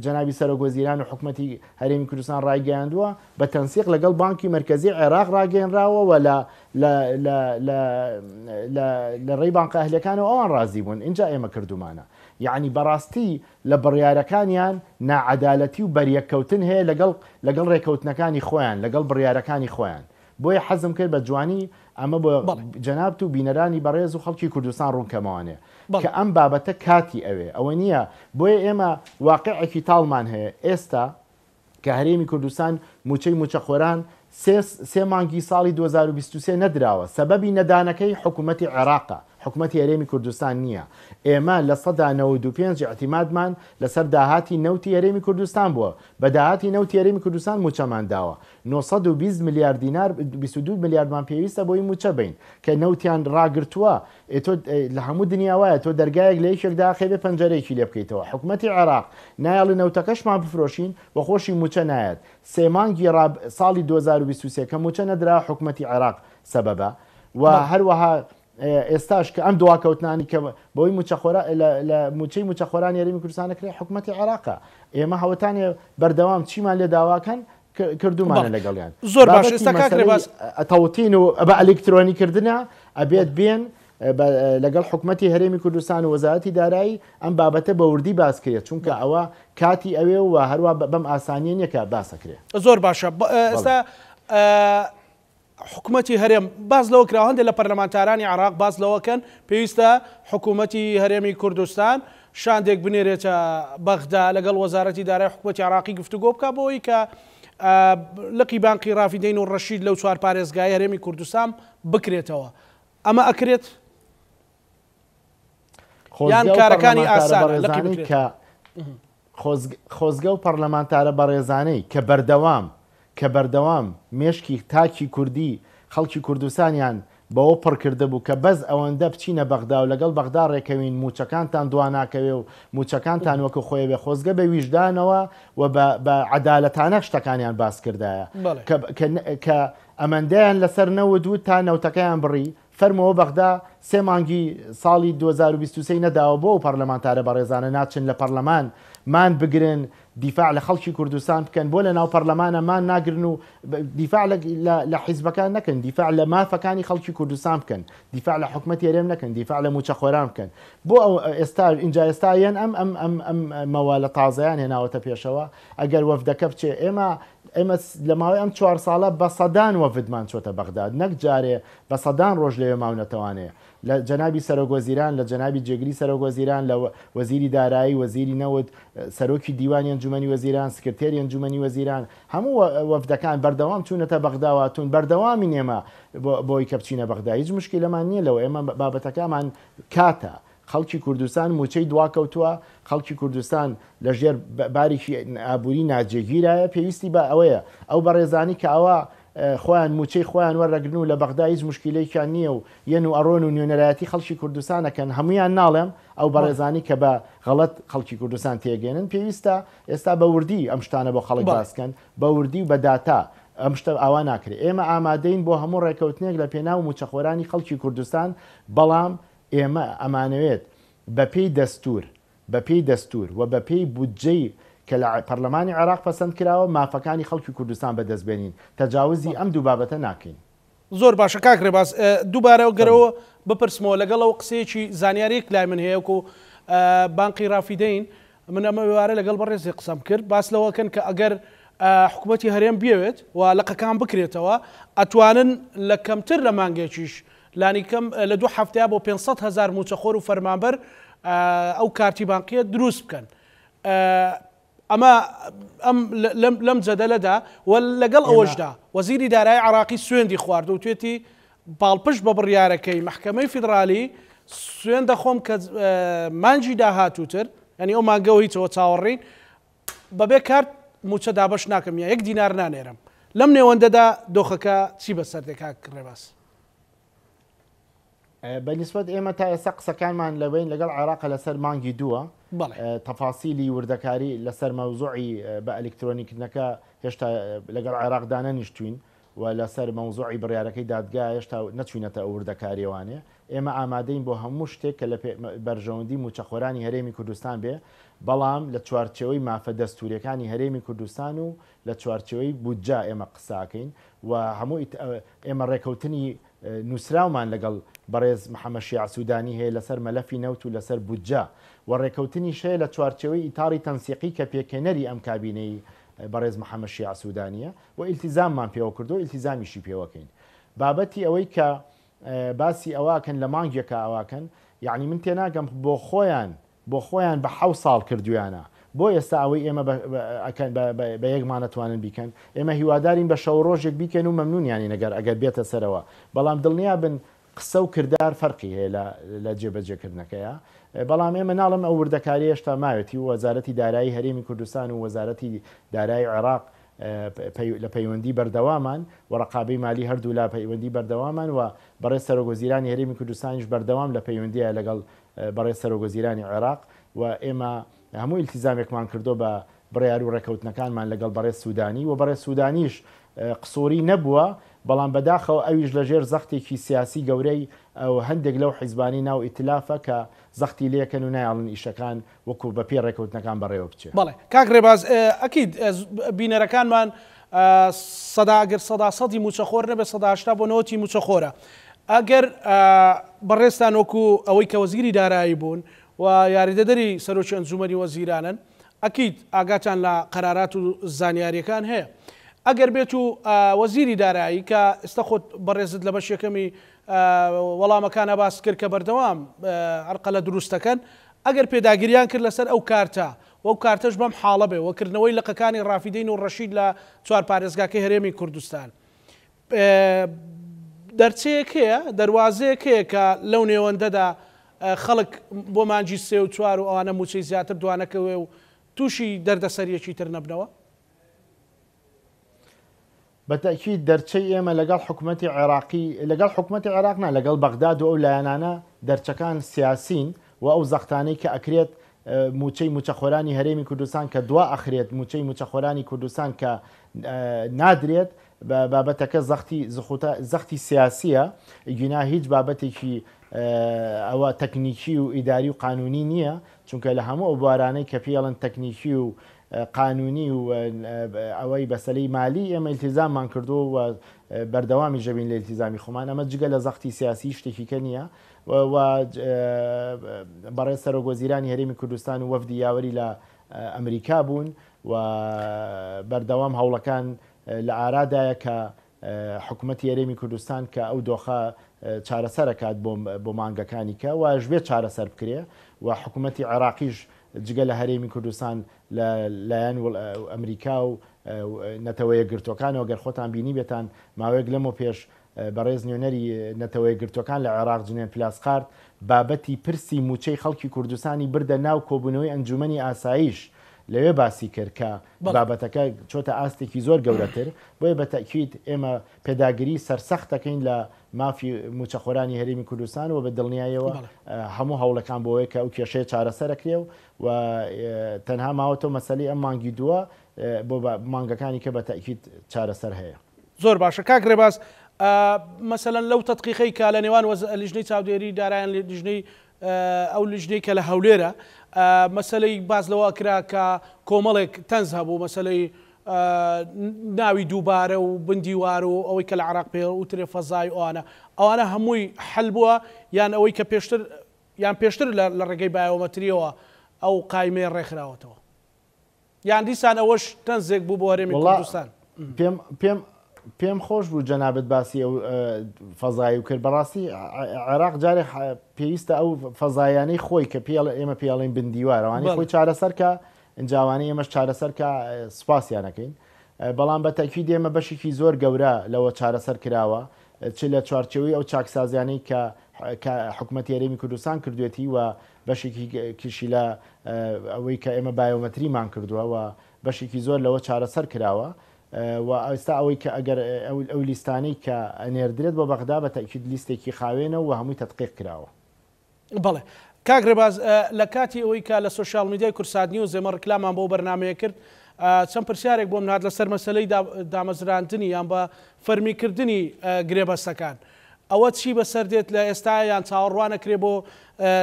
جەنابی سەرۆک وەزیران و حکومەتی هەرێمی کوردستان ڕایگەیاندووە بە تەنسیق لەگەڵ بانکی مەرکەزی عێراق ڕاگەیەنراوە و لە لە لە لە لە لە ڕێی بانقە ئەهلیەکانەوە ئەوان ڕازی بوون ئینجا ئێمە کردوومانە یەعنی بەڕاستی لە بڕیارەکانیان ناعەدالەتی و بەریەککەوتن هەیە لەگەڵ لەگەڵ ڕێکەوتنەکانی خۆیان لەگەڵ بڕیارەکانی خۆیان بۆیە حەزم کرد بە جوانی ئەمە بۆ جەنابت و بینەرانی بەڕێز و خەڵکی کوردستان ڕوون کەمەوانێ کە ئەم بابەتە کاتی ئەوێ ئەوە نییە بۆیە ئێمە واقعێکی تاڵمان هەیە ئێستا کە هەرێمی کوردستان مووچەی مووچەخۆران سێ سێ مانگی ساڵی 2023 نەدراوە سەبەبی نەدانەکەی حکوومەتی عێراقە حکوومەتی هەرێمی کوردستان نییە ئێمە 95% ئیعتیمادمان لەسەر داهاتی نەوتی هەرێمی کوردستان بووە بە داهاتی نەوتی هەرێمی کوردستان مووچەمان داوە 920 ملیار دینار 22 ملیاردمان پێویستە بۆی مووچە بەین کە نەوتیان ڕاگرتووە ئێ تۆ لە هەموو دنیا وایە تۆ دەرگایەک لە یەکێک داخەی بێ پەنجەرەیەکی لێ بکەیتەوە حکومەتی عێراق نایەڵێ نەوتەکەشمان بفرۆشین و خۆشی مووچە نایەت سێ مانگی ڕاب ساڵی 2023 کە مووچە نەدرا حکومەتی عێراق سەبەبە و هەروەها ئێستاش کە ئەم دواکەوتنانی کە بەوەی مووچەخۆرا لە مووچەی مووچەخۆرانی هەرێمی کوردستان نەکرێ حکومەتی عێراقە ئێمە هەوەتانێ بەردەوام چیمان لێ داواکەن کردومانە لەگەڵیان. زۆر باش ئێستا کاک ڕێباز. تەوتین و بە ئەلیکترۆنی کردنە ئەبێت بێن لەگەڵ حکومەتی هەرێمی کوردستان و وەزارەتی دارایی ئەم بابەتە بە وردی باس کرێت چونکە ئەوە کاتی ئەوێ و هەروە بەم ئاسانیە نییە کە باسەکرێ. زۆر باشە ئێستا حکومەتی هەرێم باس لەوە کراوە هەندێک لە پەرلەمانتارانی عێراق باس لەوە کەن پێویستە حکومەتی هەرێمی کوردستان شاندێک بنێرێتە بەغدا لەگەڵ وەزارەتی دارای حکومەتی عێراقی گفتوگۆ بکات بۆ ئەوەی کە لقی بانقی ڕافیدەین و ڕەشید لەو چوار پارێزگای هەرێمی کوردستان بکرێتەوە. ئەمە ئەکرێت یان خۆزگە ئەو کارەکانی پەڕلەمانتارە ئاسانە لەقی بەڕێزانەی بکرێت؟ کە خۆزگە ئەو پەڕلەمانتارە بەڕێزانەی کە بەردەوام کە بەردەوام مێشکی تاکی کوردی خەڵکی کوردستانیان بەوە پڕ کردبوو کە بەس ئەوەندە بچینە بەغدا و لەگەڵ بەغدا ڕێکەوین مووچەکانتان دواناکەوێ و مووچەکانتان وەکو خۆی بێ خۆزگە بە ویژدانەوە و بە بە عەدالەتانە شتەکانیان باس کردایە کە کە کە ئەمەندەیان لەسەر نەوت وت تا نەوتەکەیان بڕی فەرمووە بەغدا سێ مانگی ساڵی 2023 ی نەداوە بۆ ئەو پەرلەمانتارە بەڕێزانە ناچن لە پەرلەمان مان بگرن دیفاع لە خەڵکی کوردستان بکەن بۆ لە ناو پەرلەمانە مان ناگرن و دیفاع لە حیزبەکان نەکەن دیفاع لە مافەکانی خەڵکی کوردستان بکەن دیفاع لە حکومەتی هەرێم نەکەن دیفاع لە مووچەخۆران بکەن بۆ ئەو ئێستا ئینجا ئێستا یەن ئەم ئەم ئەم ئەم مەوالە تازەیان هێناوەتە پێشەوە ئەگەر وەفدەکە بچێ ئێمە ئێمە لە ماوەی ئەم چوار ساڵە بە سەدان وەفدمان چۆتە بەغداد نەک جارێ بە سەدان ڕۆژ لەوێ ماونەتەوانێ لە جەنابی سەرۆک وەزیران، لە جەنابی جێگری سەرۆک وەزیران، لە وەزیری دارایی، وەزیری نەوت، سەرۆکی دیوانی ئەنجومەنی وەزیران، سکرتێری ئەنجومەنی وەزیران، هەموو وەفدەکان بەردەوام چوونەتە بەغدا و هاتوون، بەردەوامین ئێمە بۆی کە بچینە بەغدا، هیچ موشکیلەمان نییە لەوە، ئێمە بابەتەکەمان کاتە، خەڵکی کوردستان مووچەی دواکەوتووە، خەڵکی کوردستان لە ژێر بارێکی ئابووری ناجێگیرایە، پێویستی بە ئەوەیە ئەو بەڕێزانی کە ئەوە خۆیان مووچەی خۆیان وەرەگرن و لە بەغدا هیچ موشکیلەیەکیان نییە و یەن و ئەڕۆن و نوێنەرایەتی خەڵکی کوردستان ئەکەن، هەموویان ناڵێم، ئەو بەڕێزانی کە بە غەڵەت خەڵکی کوردستان تێگەیەنن، پێویستە ئێستا بە وردی ئەم شتانە بۆ خەڵک باس کەن، بە وردی و بە داتا، ئەم شتە ئاوا ناکرێ. ئێمە ئامادەین بۆ هەموو ڕێکەوتنێک لە پێناو مووچەخۆرانی خەڵکی کوردستان، بەڵام ئێمە ئەمانەوێت بە پێی دەستوور، بە پێی دەستوور و بە پێی بودجەی کە لە پەرلەمانی عێراق پەسەند کراوە، مافەکانی خەڵکی کوردستان بەدەست بێنین، تەجاوزی ئەم دوو بابەتە ناکەین. زۆر باشە کاک ڕێباز دووبارە گەرەوە فەرموو. بپرسمەوە لەگەڵ ئەو قسەیەکی زانیاریەک لای من هەیە وەکو بانقی ڕافیدەین من ئەمە ئێوارە لەگەڵ بەڕێزی قسەم کرد باس لەوە کەن کە ئەگەر حکوومەتی هەرێم بیەوێت و لقەکان بکرێتەوە ئەتوانن لە کەمتر لە مانگێکیش لانیکەم لە دوو هەفتەیە بۆ 500 هەزار مووچەخۆر و فەرمانبەر ئەو کارتی بانقیە دروست بکەن. ئەمە ئەم لەم جەدەلەدا و لەگەڵ ئەوەشدا وەزیری دارایی عێراقی سوێندی خوارد و وتوێتی پاڵپشت بە بڕیارەکەی مەحکەمەی فیدرالی سوێند دەخۆم کە مانگی داهاتووتر یانی ئەو مانگەوە هیچەوە چاوەڕێین بەبێ کارت مووچە دابەش ناکەم یا یەک دینار نانێرم لەم نێوەندەدا دۆخەکە چی بەسەر دێ کاک ڕێباز؟ بە نیسبەت ئێمە تا ئێستا قسەکانمان لەبەین لەگەڵ عێراقە لەسەر مانگی دووە تەفاسیلی وردەکاری لەسەر مەوزوعی بە ئەلیکترۆنیکردنەکە هێشتا لەگەڵ عێراق دانەنیشتوین و لەسەر مەوزوعی بڕیارەکەی دادگا هێشتا نەچوینەتە ئەو وردەکاریەوانێ ئێمە ئامادەین بۆ هەموو شتێک کە لە بەرژەوەندی موچەخۆرانی هەرێمی کوردستان بێ بەڵام لە چوارچێوەی مافە دەستوریەکانی هەرێمی کوردستان و لە چوارچێوەی بودجە ئێمە قساکەین و هەموو ئێمە ڕێکەوتنی نووسراومان لەگەڵ بەڕێز محەمەد شیاع سوودانی هەیە لەسەر مەلەفی نەوت و لەسەر بودجە و ڕێکەوتنیش هەیە لە چوارچێوەی ئیتاڕی تەنسیقی کە پێکهێنەری ئەم کابینەی بەڕێز محەمەد شیاع سوودانییە و ئیلتیزاممان پێوە کردووە و ئیلتیزامیشی پێوەکەین. بابەتی ئەوەی کە باسی ئەوە ئەکەن لە مانگێکا ئەوە ئەکەن یەعنی من تێناگەم بۆ خۆیان بۆ خۆیان بە حەو ساڵ کردویانە بۆ ئێستا ئەوەی ئێمە ئەکەن بە یەک مانە توانن بیکەن ئێمە هیوادارین بە شەو ڕۆژێک بیکەن و مەمنونیانین ئەگەر ئەگەر بێتە سەرەوە بەڵام دڵنیا بن قسە و کردار فەرقی هەیە لە لە جێبەجێکردنەکەیا بەڵام ئێمە ناڵێم ئەو وردەکاریە هێشتا ماوێتی و وەزارەتی دارایی هەرێمی کوردستان و وەزارەتی دارایی عێراق لە پەیوەندی بەردەوامان و ڕەقابەی مالی هەردوولا پەیوەندی بەردەوامان و بەڕێز سەرۆک وەزیرانی هەرێمی کوردستانیش بەردەوام لە پەیوەندیە لەگەڵ بەڕێز سەرۆک وەزیرانی عێراق و ئێمە هەموو ئیلتیزامێکمان کردووە بە بڕیار و ڕێکەوتنەکانمان لەگەڵ بەڕێز سودانی و بەڕێز سودانیش قسوری نەبووە، بەڵام بەداخەوە ئەویش لەژێر زەختێکی سیاسی گەورەی هەندێک لەو حیزبانەی ناو ئیتلافە کە زەختی لێکەن و نایەڵن ئیشەکان وەکو بەپێی ڕێکەوتنەکان بەڕێوە بچێ. بەڵێ کاک ڕێباز ئەکید بینەرەکانمان سەدا ئەگەر سەدا سەدی مووچەخۆر نەبێت 80% بۆ نەوەتی مووچەخۆرە ئەگەر بەڕێزتان وەکو ئەوەی کە وەزیری دارایی بوون و یاریدەدەری سەرۆکی ئەنجومەنی وەزیرانن ئەکید ئاگاتان لە قەرارات و زانیاریەکان هەیە ئەگەر بێت و وەزیری دارایی کە ئێستا خۆت بەڕێزت لە بەش یەکەمی وەڵامەکانە باست کرد کە بەردەوام عەرقەلە دروست دەکەن ئەگەر پێداگریان کرد لەسەر ئەو کارتە و ئەو کارتەش بەم حاڵە بێ و کردنەوەی لقەکانی ڕافیدەین و ڕەشید لە چوار پارێزگاکەی هەرێمی کوردستان. دەرچەیەک هەیە، دەروازەیەک هەیە کە لەو نێوەندەدا خەڵک بۆ مانگی سێ و چوار و ئەوانە مووچەی زیاتر دوانەکەوێ و تووشی دەردەسەرییەکی تر نەبنەوە؟ بە تەئکید دەرچەی ئێمە لەگەڵ حکومەتی عێراقی، لەگەڵ حکومەتی عێراق نا، لەگەڵ بەغداد و ئەو لایەنانە دەرچەکان سیاسین و ئەو زەختانەی کە ئەکرێت مووچەی مووچەخۆرانی هەرێمی کوردستان کە دوا ئەخرێت، مووچەی مووچەخۆرانی کوردستان کە نادرێت، بابەتەکە زەختی زخوتە زەختی سیاسیە، گینا هیچ بابەتێکی ئەوە تەکنیکی و ئیداری و قانونی نییە، چونکە لە هەموو ئەو بوارانەی کە پێی ئەڵێن تەکنیکی و قانونی و ئەوەی بەسەلەی مالی ئێمە ئیلتیزاممان کردووە و بەردەوامیش دەبین لە ئیلتیزامی خۆمان، ئەمە جگە لە زەختی سیاسی شتێکی کە نییە و بەڕێز سەرۆک وەزیرانی هەرێمی کوردستان و وەفدی یاوەری لە ئەمریکا بوون و بەردەوام هەوڵەکان لە ئارادایە کە حکومەتی هەرێمی کوردستان کە ئەو دۆخە چارەسەر ئەکات بۆ مانگەکانی کە وایش بێت چارەسەر بکرێ و حکومەتی عێراقیش جگە لە هەرێمی کوردستان لە لایەن ئەمریکا و نەتەوە یەکگرتووەکانەوە گەر خۆتان بینیبێتان ماوەیەک لەمەو پێش بەڕێز نوێنەری نەتەوە یەکگرتووەکان لە عێراق جنێن پلاسخارت بابەتی پرسی مووچەی خەڵکی کوردستانی بردە ناو کۆبوونەوەی ئەنجوومەنی ئاسایش لەوێ باسی کرد کە بابەتەکە چۆتە ئاستێکی زۆر گەورەتر، بۆیە بە تەئکید ئێمە پێداگری سەرسەخت دەکەین لە مافی مووچەخۆرانی هەرێمی کوردستان و بە دڵنیایەوە هەموو هەوڵەکان بۆ ئەوەیە کە ئەو کێشەیە چارەسەر ئەکرێ و تەنها ماوەتەوە مەسەلەی ئەم مانگی دووە بۆ مانگەکانی کە بە تەئکید چارەسەر هەیە. زۆر باشە کاک ڕێباز مەسەلەن لەو تەدقیقەی کە لە نێوان لیژنەی چاودێری دارایان لیژنەی ئەو لیژنەی کە لە هەولێرە مەسەلەی باس لەوە ئەکرا کە کۆمەڵێک تەنز هەبوو مەسەلەی ناوی دووبارە و بندیوار و ئەوەی کە لە عراق پێ وترێ فەزای ئەوانە ئەوانە هەمووی حل بووە یان ئەوەی کە پێشتر یان پێشتر لە ڕێگەی بایۆمەتریەوە ئەو قایمەیە ڕێکخراوەتەوە. یان دیسان ئەوەش تەنزێک بوو بۆ هەرێمی وەڵا کوردستان؟ پێم پێم پێم خۆش بوو جەنابت باسی ئەو فەزایی و کرد بەڕاستی عێراق جارێ پێویستە ئەو فەزایانەی خۆی کە پێڵ ئێمە پێڵین بندیوار ئەوانەی خۆی چارەسەر کە ئینجاوانەی ئێمەش چارەسەر کە سوپاسیانەکەین بەڵام بە تەکید ئێمە بەشێکی زۆر گەورە لەوە چارەسەر کراوە چ لە چوارچێوەی ئەو چاکسازیانەی کە کە حکوومەتی هەرێمی کوردستان کردوێتی و بەشێکی کیشی لە ئەوەی کە ئێمە بایۆمەتریمان کردووە و بەشێکی زۆر لەوە چارەسەر کراوە و ئێستا ئەوەی کە ئەگەر ئەو لیستانەی کە ئەنێردرێت بۆ بەغدا بە تەئکید لیستێکی خاوێنە و هەمووی تەدقیق کراوە. بەڵێ کاک ڕێباز لە کاتی ئەوەی کە لە سۆشیال میدیای کوردسات نیوز ئێمە ڕیکلامان بۆ بەرنامەیە کرد چەند پرسیارێک بۆم هات لەسەر مەسەلەی دامەزراندنی یان بە فەرمیکردنی گرێبەستەکان ئەوە چی بەسەر دێت لە ئێستایا یان چاوەڕوان ئەکرێ بۆ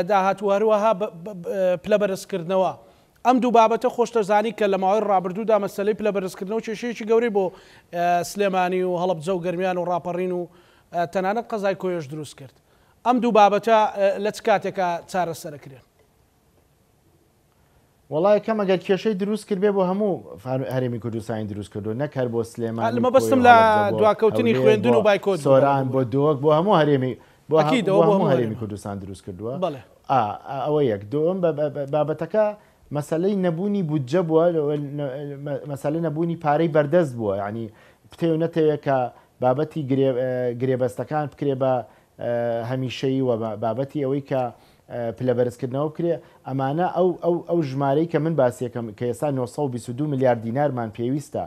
داهاتوو هەروەها پلە بەرزکردنەوە ئەم دوو بابەتە خۆشتەزانی کە لە ماوەی ڕابردوودا مەسەلەی پلە بەرزکردنەوە کێشەیەکی گەورەی بۆ سلێمانی و هەڵەبجە و گەرمیان و ڕاپەڕین و تەنانەت قەزای کۆیەش دروست کرد ئەم دوو بابەتە لە چ کاتێکا چارەسەرەکرێن؟ وەڵا یەکەم ئەگەر کێشەی دروست کردبێ بۆ هەموو هەرێمی کوردستانی دروست کردو نەک هەر بۆ سلێمانی و مەبەستم کۆیە و لە هەڵەبجە بۆ دواکەوتنی هەولێر خوێندن بۆ و بایکۆت بوو بەڵێ سۆران بۆ ببورە. دهۆک بۆ هەموو هەرێمی بۆ هە ئەکید بۆ ئەوە بۆ هەموو هەموو هەرێمی هەرێمە کوردستان دروست کردووە بەڵێ. ئا ئەوە یەک دووەم بە بابەتەکە مەسەلەی نەبوونی بودجە بووە مەسەلە نەبوونی پارەی بەردەست بووە یعنی بتەوێ و نەتەوێ کە بابەتی گرێ گرێبەستەکان بکرێ بە هەمیشەیی و بابەتی ئەوەی کە پلە بەرزکردنەوە بکرێ، ئەمانە ئەو ئەو ئەو ژمارەی کە من باسیەکەم کە ئێستا 922 ملیار دینارمان پێویستە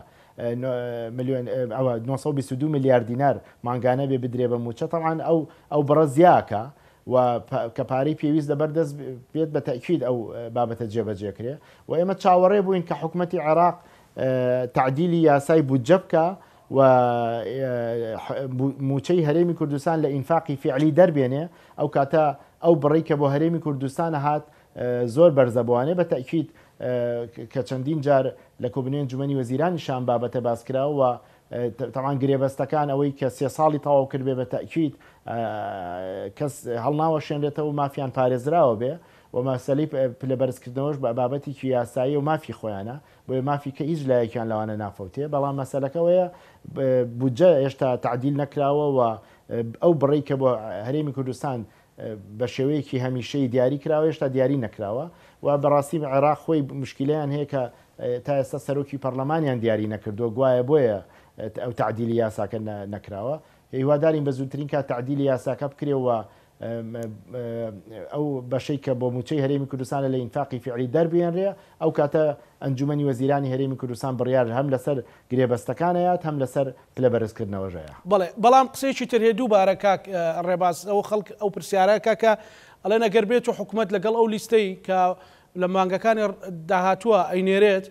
ملیۆن ئەوە 922 ملیار دینار مانگانە بێ بدرێ بە مووچە تەبعەن ئەو ئەو بڕە زیاکە و کە پارەی پێویست لەبەر دەست بێت بە تەئکید ئەو بابەتە جێبەجێ کرێ و ئێمە چاوەڕێ بووین کە حکومەتی عێراق تەعدیلی یاسای بودجە بکا و مووچەی هەرێمی کوردستان لە ئینفاقی فیعلی دەربێنێ، ئەو کاتە ئەو بڕەی کە بۆ هەرێمی کوردستان هات زۆر بەرزە بۆوانێ، بە تەئکید کە چەندین جار لە کۆبوونەوەی ئەنجومەنی وەزیرانیش ئەم بابەتە باس کرا و تەبعەن گرێبەستەکان ئەوەی کە سێ ساڵی تەواو کردبێ بە تەئکید کەس هەڵناوەشێنرێتەوە و مافیان پارێزراوە بێ و مەسەلەی پلە بەرزکردنەوەش بە بابەتێکی یاساییە و مافی خۆیانە. بۆیە مافی کە هیچ لایەکیان لەوانە نافەوتێ، بەڵام مەسەلەکە ئەوەیە بودجە هێشتا تەعدیل نەکراوە و ئەو بڕەی کە بۆ هەرێمی کوردستان بە شێوەیەکی هەمیشەیی دیاری کراوە هێشتا دیاری نەکراوە و بەڕاستی عێراق خۆی مشکیلەیان هەیە کە تا ئێستا سەرۆکی پەرلەمانیان دیاری نەکردووە گوایە بۆیە ئەو تەعدیلی یاساکە نەکراوە. هیوادارین بە زووترین کات تەعدیلی یاساکە بکرێ و ئەو بەشەی کە بۆ مووچەی هەرێمی کوردستانە لە ئینفاقی فیعلی دەربهێنرێ، ئەو کاتە ئەنجوومەنی وەزیرانی هەرێمی کوردستان بڕیار هەم لەسەر گرێبەستەکان ئەیات هەم لەسەر پلە بەرزکردنەوەش ئەیا. بەڵێ، بەڵام قسەیەکی تر هەیە دووبارە کاک ڕێباز، ئەوە خەڵک ئەو پرسیارە ئەکا کە ئەڵێن ئەگەر بێتو حکومەت لەگەڵ ئەو لیستەی کە لە مانگەکانی داهاتووە ئەینێرێت،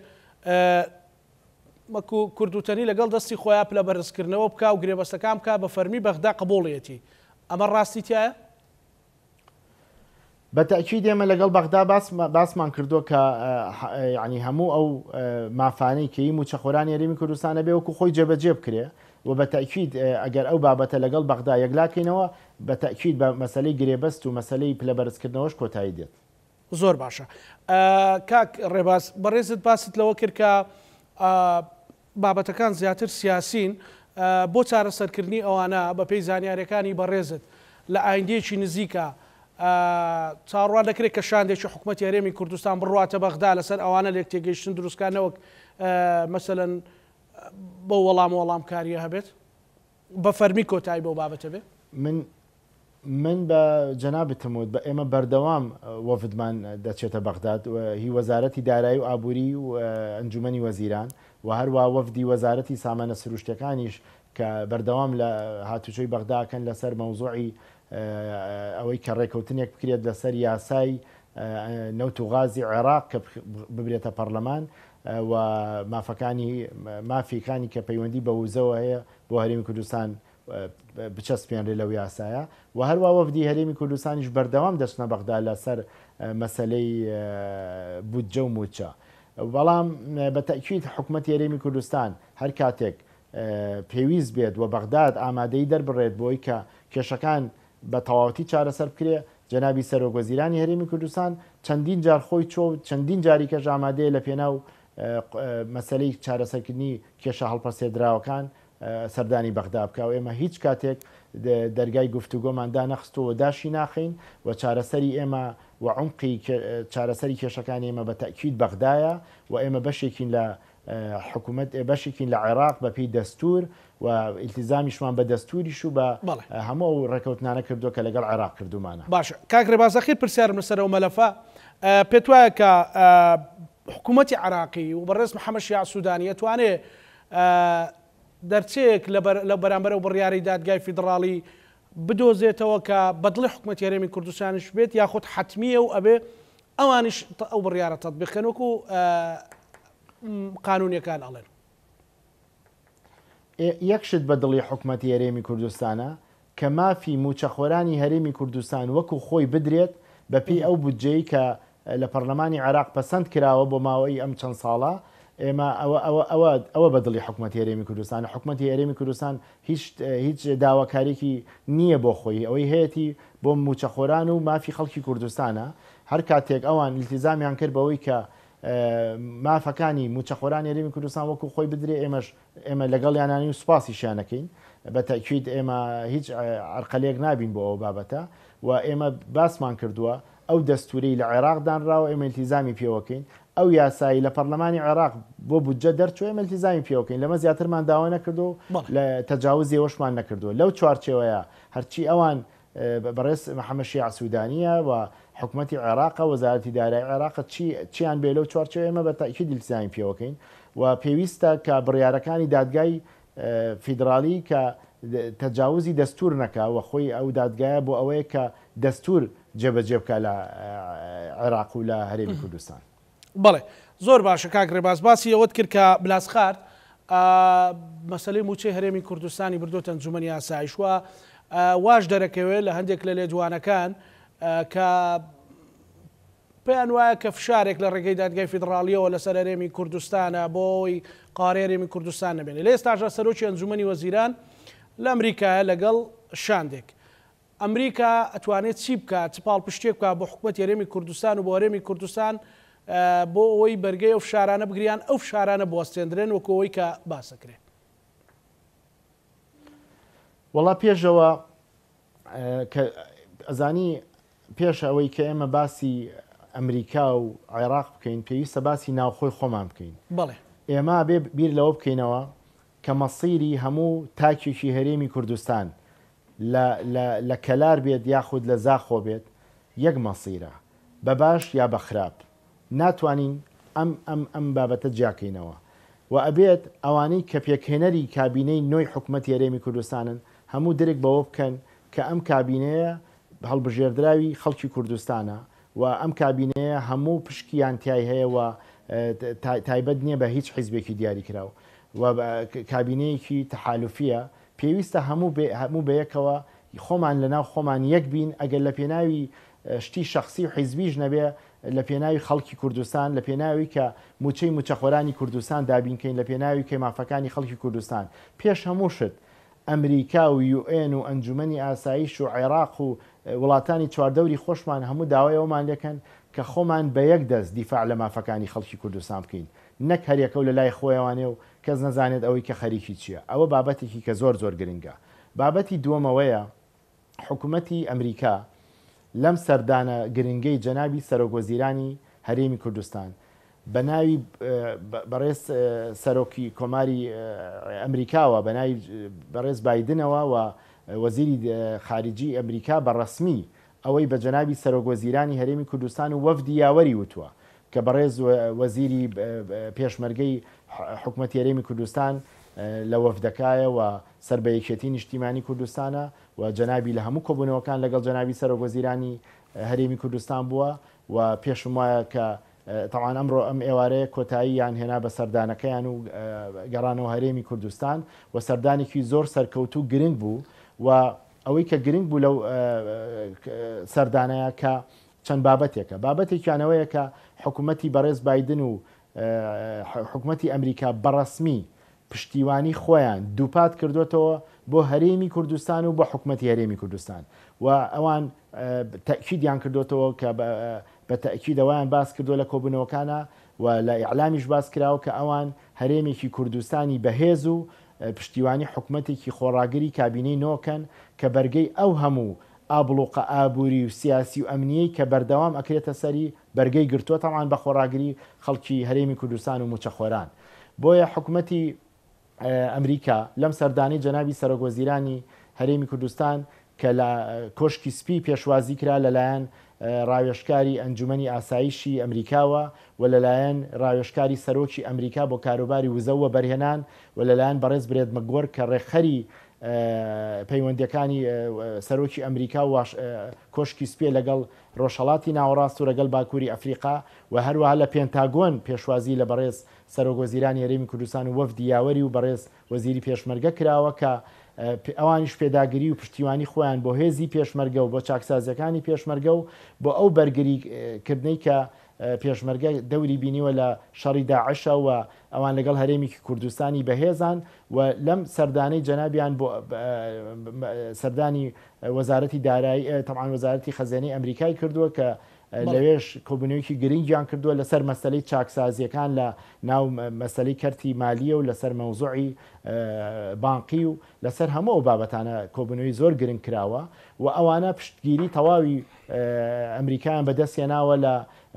وەکو کورد وتەنی لەگەڵ دەستی خۆیا پلە بەرزکردنەوە بکا و گرێبەستەکان بکا بە فەرمی بەغدا قبوڵیەتی ئەمە ڕاستی تیایە؟ بە تەئکید ئێمە لەگەڵ بەغدا باسمان کردووە کە یانی هەموو ئەو مافانەی کە ی مووچەخۆرانی هەرێمی کوردستان ئەبێ وەکو خۆی جێبەجێ بکرێ و بە تەئکید ئەگەر ئەو بابەتە لەگەڵ بەغدا یەکلاکەینەوە بە تەئکید بە مەسەلەی گرێبەست و مەسەلەی پلە بەرزکردنەوەش کۆتایی دێت. زۆر باشە کاک ڕێباز بەڕێزت باست لەوە کرد کە بابەتەکان زیاتر سیاسین بۆ چارەسەرکردنی ئەوانە بەپێی زانیاریەکانی بەڕێزت لە ئایندەیەکی نزیکە چاوەڕوان دەکرێت کە شاندێکی حکومەتی هەرێمی کوردستان بڕواتە بەغدا لەسەر ئەوانە لێکتێگەیشتن دروستکان نەوەک مەسەلەن بەو وەڵام وەڵامکاریە هەبێت بە فەرمی کۆتایی بەو بابەتە بێ؟ من من بە جەنابتم وت بە ئێمە بەردەوام وەفدمان دەچێتە بەغداد هی وەزارەتی دارایی و ئابووری و ئەنجومەنی وەزیران و هەروا وەفدی وەزارەتی سامانە سروشتیەکانیش کە بەردەوام لە هاتوچۆی بەغدا ئەکەن لەسەر مەوزوعی ئەوەی کە ڕێکەوتنێک بکرێت لەسەر یاسای نەوت و غازی عێراق کە ببرێتە پەڕلەمان و مافەکانی مافیکانی کە پەیوەندی بە وزەوە هەیە بۆ هەرێمی کوردستان بچەسپێنرێ لەو یاسایە و هەروا وەفدی هەرێمی کوردستانیش بەردەوام دەچنە بەغدا لەسەر مەسەلەی بودجە و مووچە. بەڵام بە تەئکید حکومەتی هەرێمی کوردستان هەر کاتێک پێویست بێت و بەغداد ئامادەیی دەربڕێت بۆی کە کێشەکان بە تەواوەتی چارەسەر بکرێ، جەنابی سەرۆک وەزیرانی هەرێمی کوردستان چەندین جار خۆی چووە و چەندین جاریکەش ئامادەیە لە پێناو مەسەلەی چارەسەرکردنی کێشە هەڵپەسێردراوەکان سەردانی بەغدا بکا و ئێمە هیچ کاتێک دەرگای گفتوگۆمان دانەخستووە و داشی ناخەین و چارەسەری ئێمە و عومقی چارەسەری کێشەکانی ئێمە بە تەئکید بەغدایە و ئێمە بەشێکین لە حکومەت بەشێکین لە عێراق بە پێی دەستوور و ئیلتیزامیشمان بە دەستووریش و بە هەموو ئەو ڕێکەوتنانە کردووە کە لەگەڵ عێراق کردوومانە. باشە کاک ڕێباز ئەخیر پرسیارم لەسەر ئەو مەلەفە پێتوایە کە حکوومەتی عێراقی و بەڕێز محەمەد شیاع سوودانی ئەتوانێ دەرچەیەک لە بەرامبەر ئەو بڕیارەی دادگای فیدڕاڵی بدۆزێتەوە کە بە دڵی حکومەتی هەرێمی کوردستانیش بێت یاخود حەتمییە و ئەبێ ئەوانیش ئەو بڕیارە تەتبیق کەن وەکو قانونیەکان ئەڵێن. یەک شت بە دڵی حکومەتی هەرێمی کوردستانە کە مافی مووچەخۆرانی هەرێمی کوردستان وەکو خۆی بدرێت بەپێی ئەو بودجەی کە لە پەرلەمانی عێراق پەسەند کراوە بۆ ماوەی ئەم چەند ساڵە ئێمە ئەوە ئەوە ئەوە ئەوە بە دڵی حکومەتی هەرێمی کوردستانە حکومەتی هەرێمی کوردستان هیچ هیچ داواکاریەکی نییە بۆ خۆی ئەوەی هەیەتی بۆ مووچەخۆران و مافی خەڵکی کوردستانە هەر کاتێک ئەوان ئیلتیزامیان کرد بەوەی کە مافەکانی مووچەخۆرانی هەرێمی کوردستان وەکو خۆی بدرێ ئێمەش ئێمە لەگەڵیانانین و سوپاسیشیان ئەکەین، بە تەئکید ئێمە هیچ عەرقەلێک نابین بۆ ئەو بابەتە و ئێمە باسمان کردووە ئەو دەستوورەی لە عێراق دانراوە ئێمە ئیلتیزامی پێوەکەین، ئەو یاسایەی لە پەرلەمانی عێراق بۆ بودجە دەرچووە ئێمە ئیلتیزامی پێوەکەین، لەمە زیاترمان داوا نەکردووە و لە تەجاوزی ئەوەشمان نەکردووە. لەو چوارچێوەیە هەرچی ئەوان بەڕێز محەمەد شیاع سوودانییە و حکومەتی عێراقە، وەزارەتی دارایی عێراقە، چی چیان بێ لەو چوارچێوە ئێمە بە تەئکید ئیلتیزامی پێوەکەین و پێویستە کە بڕیارەکانی دادگای فیدراڵی کە تەجاوزی دەستوور نەکا و خۆی ئەو دادگایە بۆ ئەوەیە کە دەستوور جێبەجێ بکا لە عێراق و لە هەرێمی کوردستان. بەڵێ زۆر باشە کاک ڕێباز باسی ئەوەت کرد کە بلاسخارت مەسەلەی مووچەی هەرێمی کوردستانی بردۆتە ئەنجومەنی ئاسایش و واش دەرەکەوێت لە هەندێک لە لێدوانەکان کە پێیان وایە کە فشارێک لە ڕێگەی دادگای فیدڕاڵیەوە لەسەر هەرێمی کوردستانە بۆ ئەوەی قارەی هەرێمی کوردستان نەبێنێ لە ئێستاشدا سەرۆکی ئەنجومەنی وەزیران لە ئەمریکایە لەگەڵ شاندێک ئەمریکا ئەتوانێت چی بکات، چ پاڵپشتیەک بکات بۆ حکومەتی هەرێمی کوردستان و بۆ هەرێمی کوردستان بۆ ئەوەی بەرگەی ئەو فشارانە بگرێ یان ئەو فشارانە بوەستێندرێن وەکو ئەوەی کە باس ئەکرێ؟ وەڵا پێشەوە کە ئەزانی پێش ئەوەی کە ئێمە باسی ئەمریکا و عێراق بکەین پێویستە باسی ناوخۆی خۆمان بکەین. بەڵێ. ئێمە بێ بیر لەوە بکەینەوە کە مەسیری هەموو تاکێکی هەرێمی کوردستان لە لە لە کەلار بێت یاخود لە زاخۆ بێت یەک مەسیرە بە باش یا بە خراپ ناتوانین ئەم ئەم ئەم بابەتە جیاکەینەوە و ئەبێت ئەوانەی کە پێکهێنەری کابینەی نۆی حکومەتی هەرێمی کوردستانن هەموو درک بەوە بکەن کە ئەم کابینەیە هەڵبژێردراوی خەڵکی کوردستانە و ئەم کابینەیە هەموو پشکیان تیای هەیە و تایبەت نییە بە هیچ حیزبێکی دیاریکراو و کابینەیەکی تەحالوفیە پێویستە هەموو هەموو بەیەکەوە خۆمان لەناو خۆمان یەک بین ئەگەر لە پێناوی شتی شەخسی و حیزبیش نەبێ لە پێناوی خەڵکی کوردستان لە پێناوی کە موچەی موچەخۆرانی کوردستان دابین کەین لە پێناوی کە مافەکانی خەڵکی کوردستان پێش هەموو شت ئەمریکا و یوئێن و ئەنجومەنی ئاسایش و عێراق و وڵاتانی چواردەوری خۆشمان هەموو داوای ئەوەمان لێکەن کە خۆمان بە یەک دەست دیفاع لە مافەکانی خەڵکی کوردستان بکەین نەک هەریەکەو لە لای خۆیەوانێ و کەس نەزانێت ئەوەی کە خەریکی چیە ئەوە بابەتێکی کە زۆر زۆر گرنگە بابەتی دووەم ئەوەیە حکومەتی ئەمریکا لەم سەردانە گرنگەی جەنابی سەرۆک وەزیرانی هەرێمی کوردستان بە ناوی بەڕێز سەرۆکی کۆماری ئەمریکاوە بە ناوی بەڕێز بایدنەوە و وەزیری خارجی ئەمریکا بە ڕەسمی ئەوەی بە جەنابی سەرۆک وەزیرانی هەرێمی کوردستان و وەفدی یاوەری وتووە کە بەڕێز وەزیری پێشمەرگەی حکومەتی هەرێمی کوردستان لە وەفدەکایە و سەر بە یەکێتی نیشتیمانی کوردستانە و جەنابی لە هەموو کۆبوونەوەکان لەگەڵ جەنابی سەرۆک وەزیرانی هەرێمی کوردستان بووە و پێشم وایە کە تەبعەن ئەمڕۆ ئەم ئێوارەیە کۆتایی یان هێنا بە سەردانەکەیان و گەڕانەوە هەرێمی کوردستان و سەردانێکی زۆر سەرکەوتوو گرنگ بوو و ئەوەی کە گرنگ بوو لەو سەردانەیە کە چەند بابەتێکە بابەتێکیان ئەوەیە کە حکوومەتی بەڕێز بایدن و حکوومەتی ئەمریکا بەڕەسمی پشتیوانی خۆیان دووپات کردوێتەوە بۆ هەرێمی کوردستان و بۆ حکوومەتی هەرێمی کوردستان و ئەوان تەئکیدیان کردۆتەوە کە بە تەئکید ئەوەیان باس کردووە لە کۆبوونەوەکانا و لە ئیعلامیش باس کراوە کە ئەوان هەرێمێکی کوردستانی بەهێز و پشتیوانی حکومەتێکی خۆڕاگری کابینەی نۆکەن کە بەرگەی ئەو هەموو ئابڵوقە ئابووری و سیاسی و ئەمنیەی کە بەردەوام ئەکرێتە سەری بەرگەی گرتووە تەبعەن بە خۆڕاگری خەڵکی هەرێمی کوردستان و موچەخۆران بۆیە حکومەتی ئەمریکا لەم سەردانەی جەنابی سەرۆک وەزیرانی هەرێمی کوردستان کە لە کۆشکی سپی پێشوازی کرا لەلایەن ڕاوێژکاری ئەنجومەنی ئاسایشی ئەمریکاوە و لەلایەن ڕاوێژکاری سەرۆکی ئەمریکا بۆ کاروباری وزە و وەبەرهێنان و لەلایەن بەڕێز برێت مکگۆرک کە ڕێکخەری پەیوەندیەکانی سەرۆکی ئەمریکا و کۆشکی سپیە لەگەڵ ڕۆژهەڵاتی ناوەڕاست و لەگەڵ باکووری ئەفریقا و هەروەها لە پێنتاگۆن پێشوازی لە بەڕێز سەرۆک وەزیرانی هەرێمی کوردستان و وەفدی یاوەری و بەڕێز وەزیری پێشمەرگە کراوە کە ئەوانیش پێداگری و پشتیوانی خۆیان بۆ هێزی پێشمەرگە و بۆ چاکسازیەکانی پێشمەرگە و بۆ ئەو بەرگری کردنەی کە پێشمەرگە دەوری بینیوە لە شەڕی داعشە و ئەوان لەگەڵ هەرێمیکی کوردستانی بەهێزان و لەم سەردانەی جەنابیان بۆ سەردانی وەزارەتی دارایی تەبعەن وەزارەتی خەزێنەی ئەمریکای کردووە کە لەوێش کۆبوونەوەیەکی گرنگیان کردووە لەسەر مەسەلەی چاکسازییەکان لە ناو مەسەلەی کەرتی مالییە و لەسەر مەوزوعی بانقی و لەسەر هەموو ئەو بابەتانە کۆبوونەوەی زۆر گرنگ کراوە و ئەوانە پشتگیری تەواوی ئەمریکایان بەدەستهێناوە لە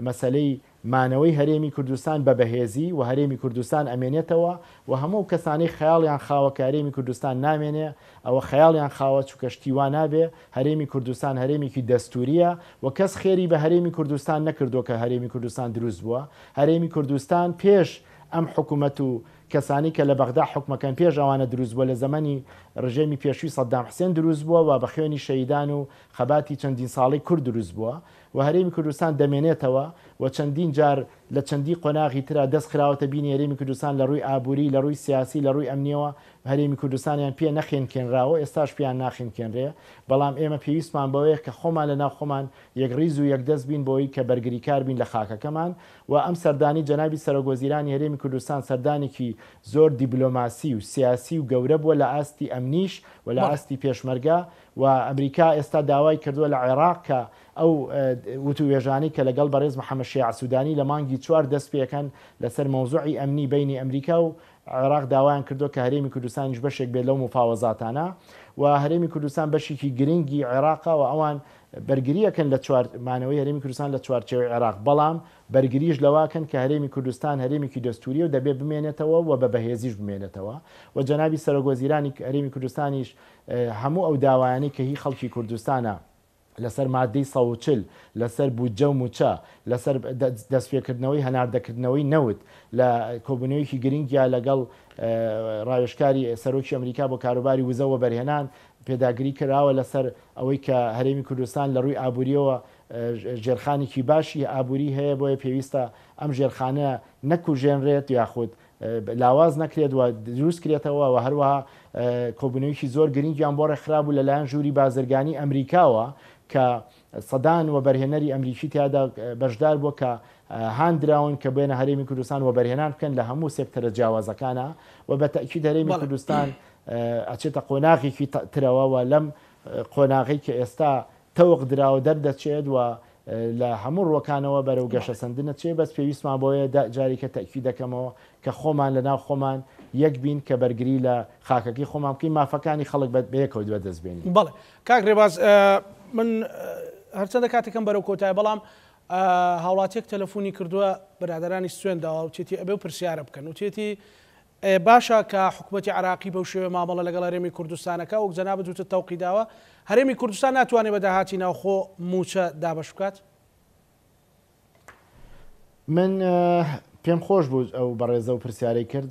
مەسەلەی مانەوەی هەرێمی کوردستان بە بەهێزی و هەرێمی کوردستان ئەمێنێتەوە و هەموو ئەو کەسانەی خەیاڵیان خاوە کە هەرێمی کوردستان نامێنێ ئەوە خەیاڵیان خاوە چونکە شتی وا نابێ هەرێمی کوردستان هەرێمێکی دەستوریە و کەس خێری بە هەرێمی کوردستان نەکردوە کە هەرێمی کوردستان دروست بووە هەرێمی کوردستان پێش ئەم حکومەت و کەسانی کە لە بەغدا حوکمەکەن پێش ئەوانە دروست بووە لە زەمەنی ڕژێمی پێشوی سەدام حسێن دروست بووە و بە خوێنی شەهیدان و خەباتی چەندین ساڵەی کورد دروست بووە و هەرێمی کوردستان دەمێنێتەوە و چەندین جار لە چەندی قۆناغی ترا دەست خراوەتە بینی هەرێمی کوردستان لە ڕووی ئابووری لە ڕووی سیاسی لە ڕووی ئەمنیەوە هەرێمی کوردستانیان پێ نەخێنکێنراوە ئێستاش پێیان ناخنکێنرێ بەڵام ئێمە پێویستمان بەوەیە کە خۆمان لە ناو خۆمان یەکڕیز و یەکدەست بین بۆی کە بەرگریکار بین لە خاکەکەمان و ئەم سەردانی جەنابی سەرۆک وەزیرانی هەرێمی کوردستان سەردانێکی زۆر دیبلۆماسی و سیاسی و گەورە بووە لە ئاستی ئەمنیش و لە ئاستی پێشمەرگە و ئەمریکا ئێستا داوای کردووە لە عێراق کە ئەو وتووێژانەی کە لەگەڵ بەڕێز محەمەد شیاع سودانی لە مانگی چوار دەست پێکەن لەسەر مەوزوعی ئەمنی بەینی ئەمریکا و. عێراق داوایان کردووە کە هەرێمی کوردستانیش بەشێک بێت لەو موفاوەزاتانە و هەرێمی کوردستان بەشێکی گرنگی عێراقە و ئەوان بەرگری ئەکەن لە چوار مانەوەی هەرێمی کوردستان لە چوارچێوەی عێراق بەڵام بەرگریش لەوە ئەکەن کە هەرێمی کوردستان هەرێمێکی دەستوریە و دەبێت بمێنێتەوە و بە بەهێزیش بمێنێتەوە و جەنابی سەرۆک وەزیرانی هەرێمی کوردستانیش هەموو ئەو داوایانەی کە هی خەڵکی کوردستانە لەسەر ماددەی 140، لەسەر بودجە و مووچە، لەسەر دەستپێکردنەوەی هەناردەکردنەوەی نەوت، لە کۆبوونەوەیەکی گرنگیا لەگەڵ ڕاوێژکاری سەرۆکی ئەمریکا بۆ کاروباری وزە و وەبەرهێنان پێداگری کراوە لەسەر ئەوەی کە هەرێمی کوردستان لە ڕووی ئابوورییەوە ژێرخانێکی باشی ئابووری هەیە بۆیە پێویستە ئەم ژێرخانە نەکوژێنرێت یاخود لاواز نەکرێت و دروست کرێتەوە و هەروەها کۆبوونەوەیەکی زۆر گرنگیان بۆ ڕێکخرابوو لەلایەن ژووری بازرگانی ئەمریکاوە کە سەدان وەبەرهێنەری ئەمریکی تیادا بەشدار بووە کە هان دراون کە بێنە هەرێمی کوردستان وەبەرهێنان بکەن لە هەموو سێکتەرە جیاوازەکانا و بە تەئکید هەرێمی کوردستان ئەچێتە قۆناغێکی ترەوە و لەم قۆناغەی کە ئێستا تەوق دراوە دەردەچێت و لە هەموو ڕووەکانەوە بەرەو گەشەسەندن ئەچێ، بەس پێویستمان بەوەیە جارێکە تەئکید دەکەمەوە کە خۆمان لە ناو خۆمان یەک بین کە بەرگری لە خاکەکەی خۆمان بکەین، مافەکانی خەڵک بەیەکەوە بەدەست بێنین. بەڵێ کاک ڕێباز من هەرچەندە کاتەکەم بەرەو کۆتایە بەڵام هاوڵاتیەک تەلەفۆنی کردووە برادەرانی سوێن داوا وتێتی ئەبێ و پرسیارە بکەن وتێتی باشە کە حکومەتی عێراقی بەو شێوەیە مامەڵە لەگەڵ هەرێمی کوردستان ئەکا، وەک جەنابت وتت تەوقی داوە، هەرێمی کوردستان ناتوانێ بە داهاتی ناوخۆ مووچە دابەش بکات؟ من پێم خۆش بوو ئەو بەڕێزە و پرسیارەی کرد.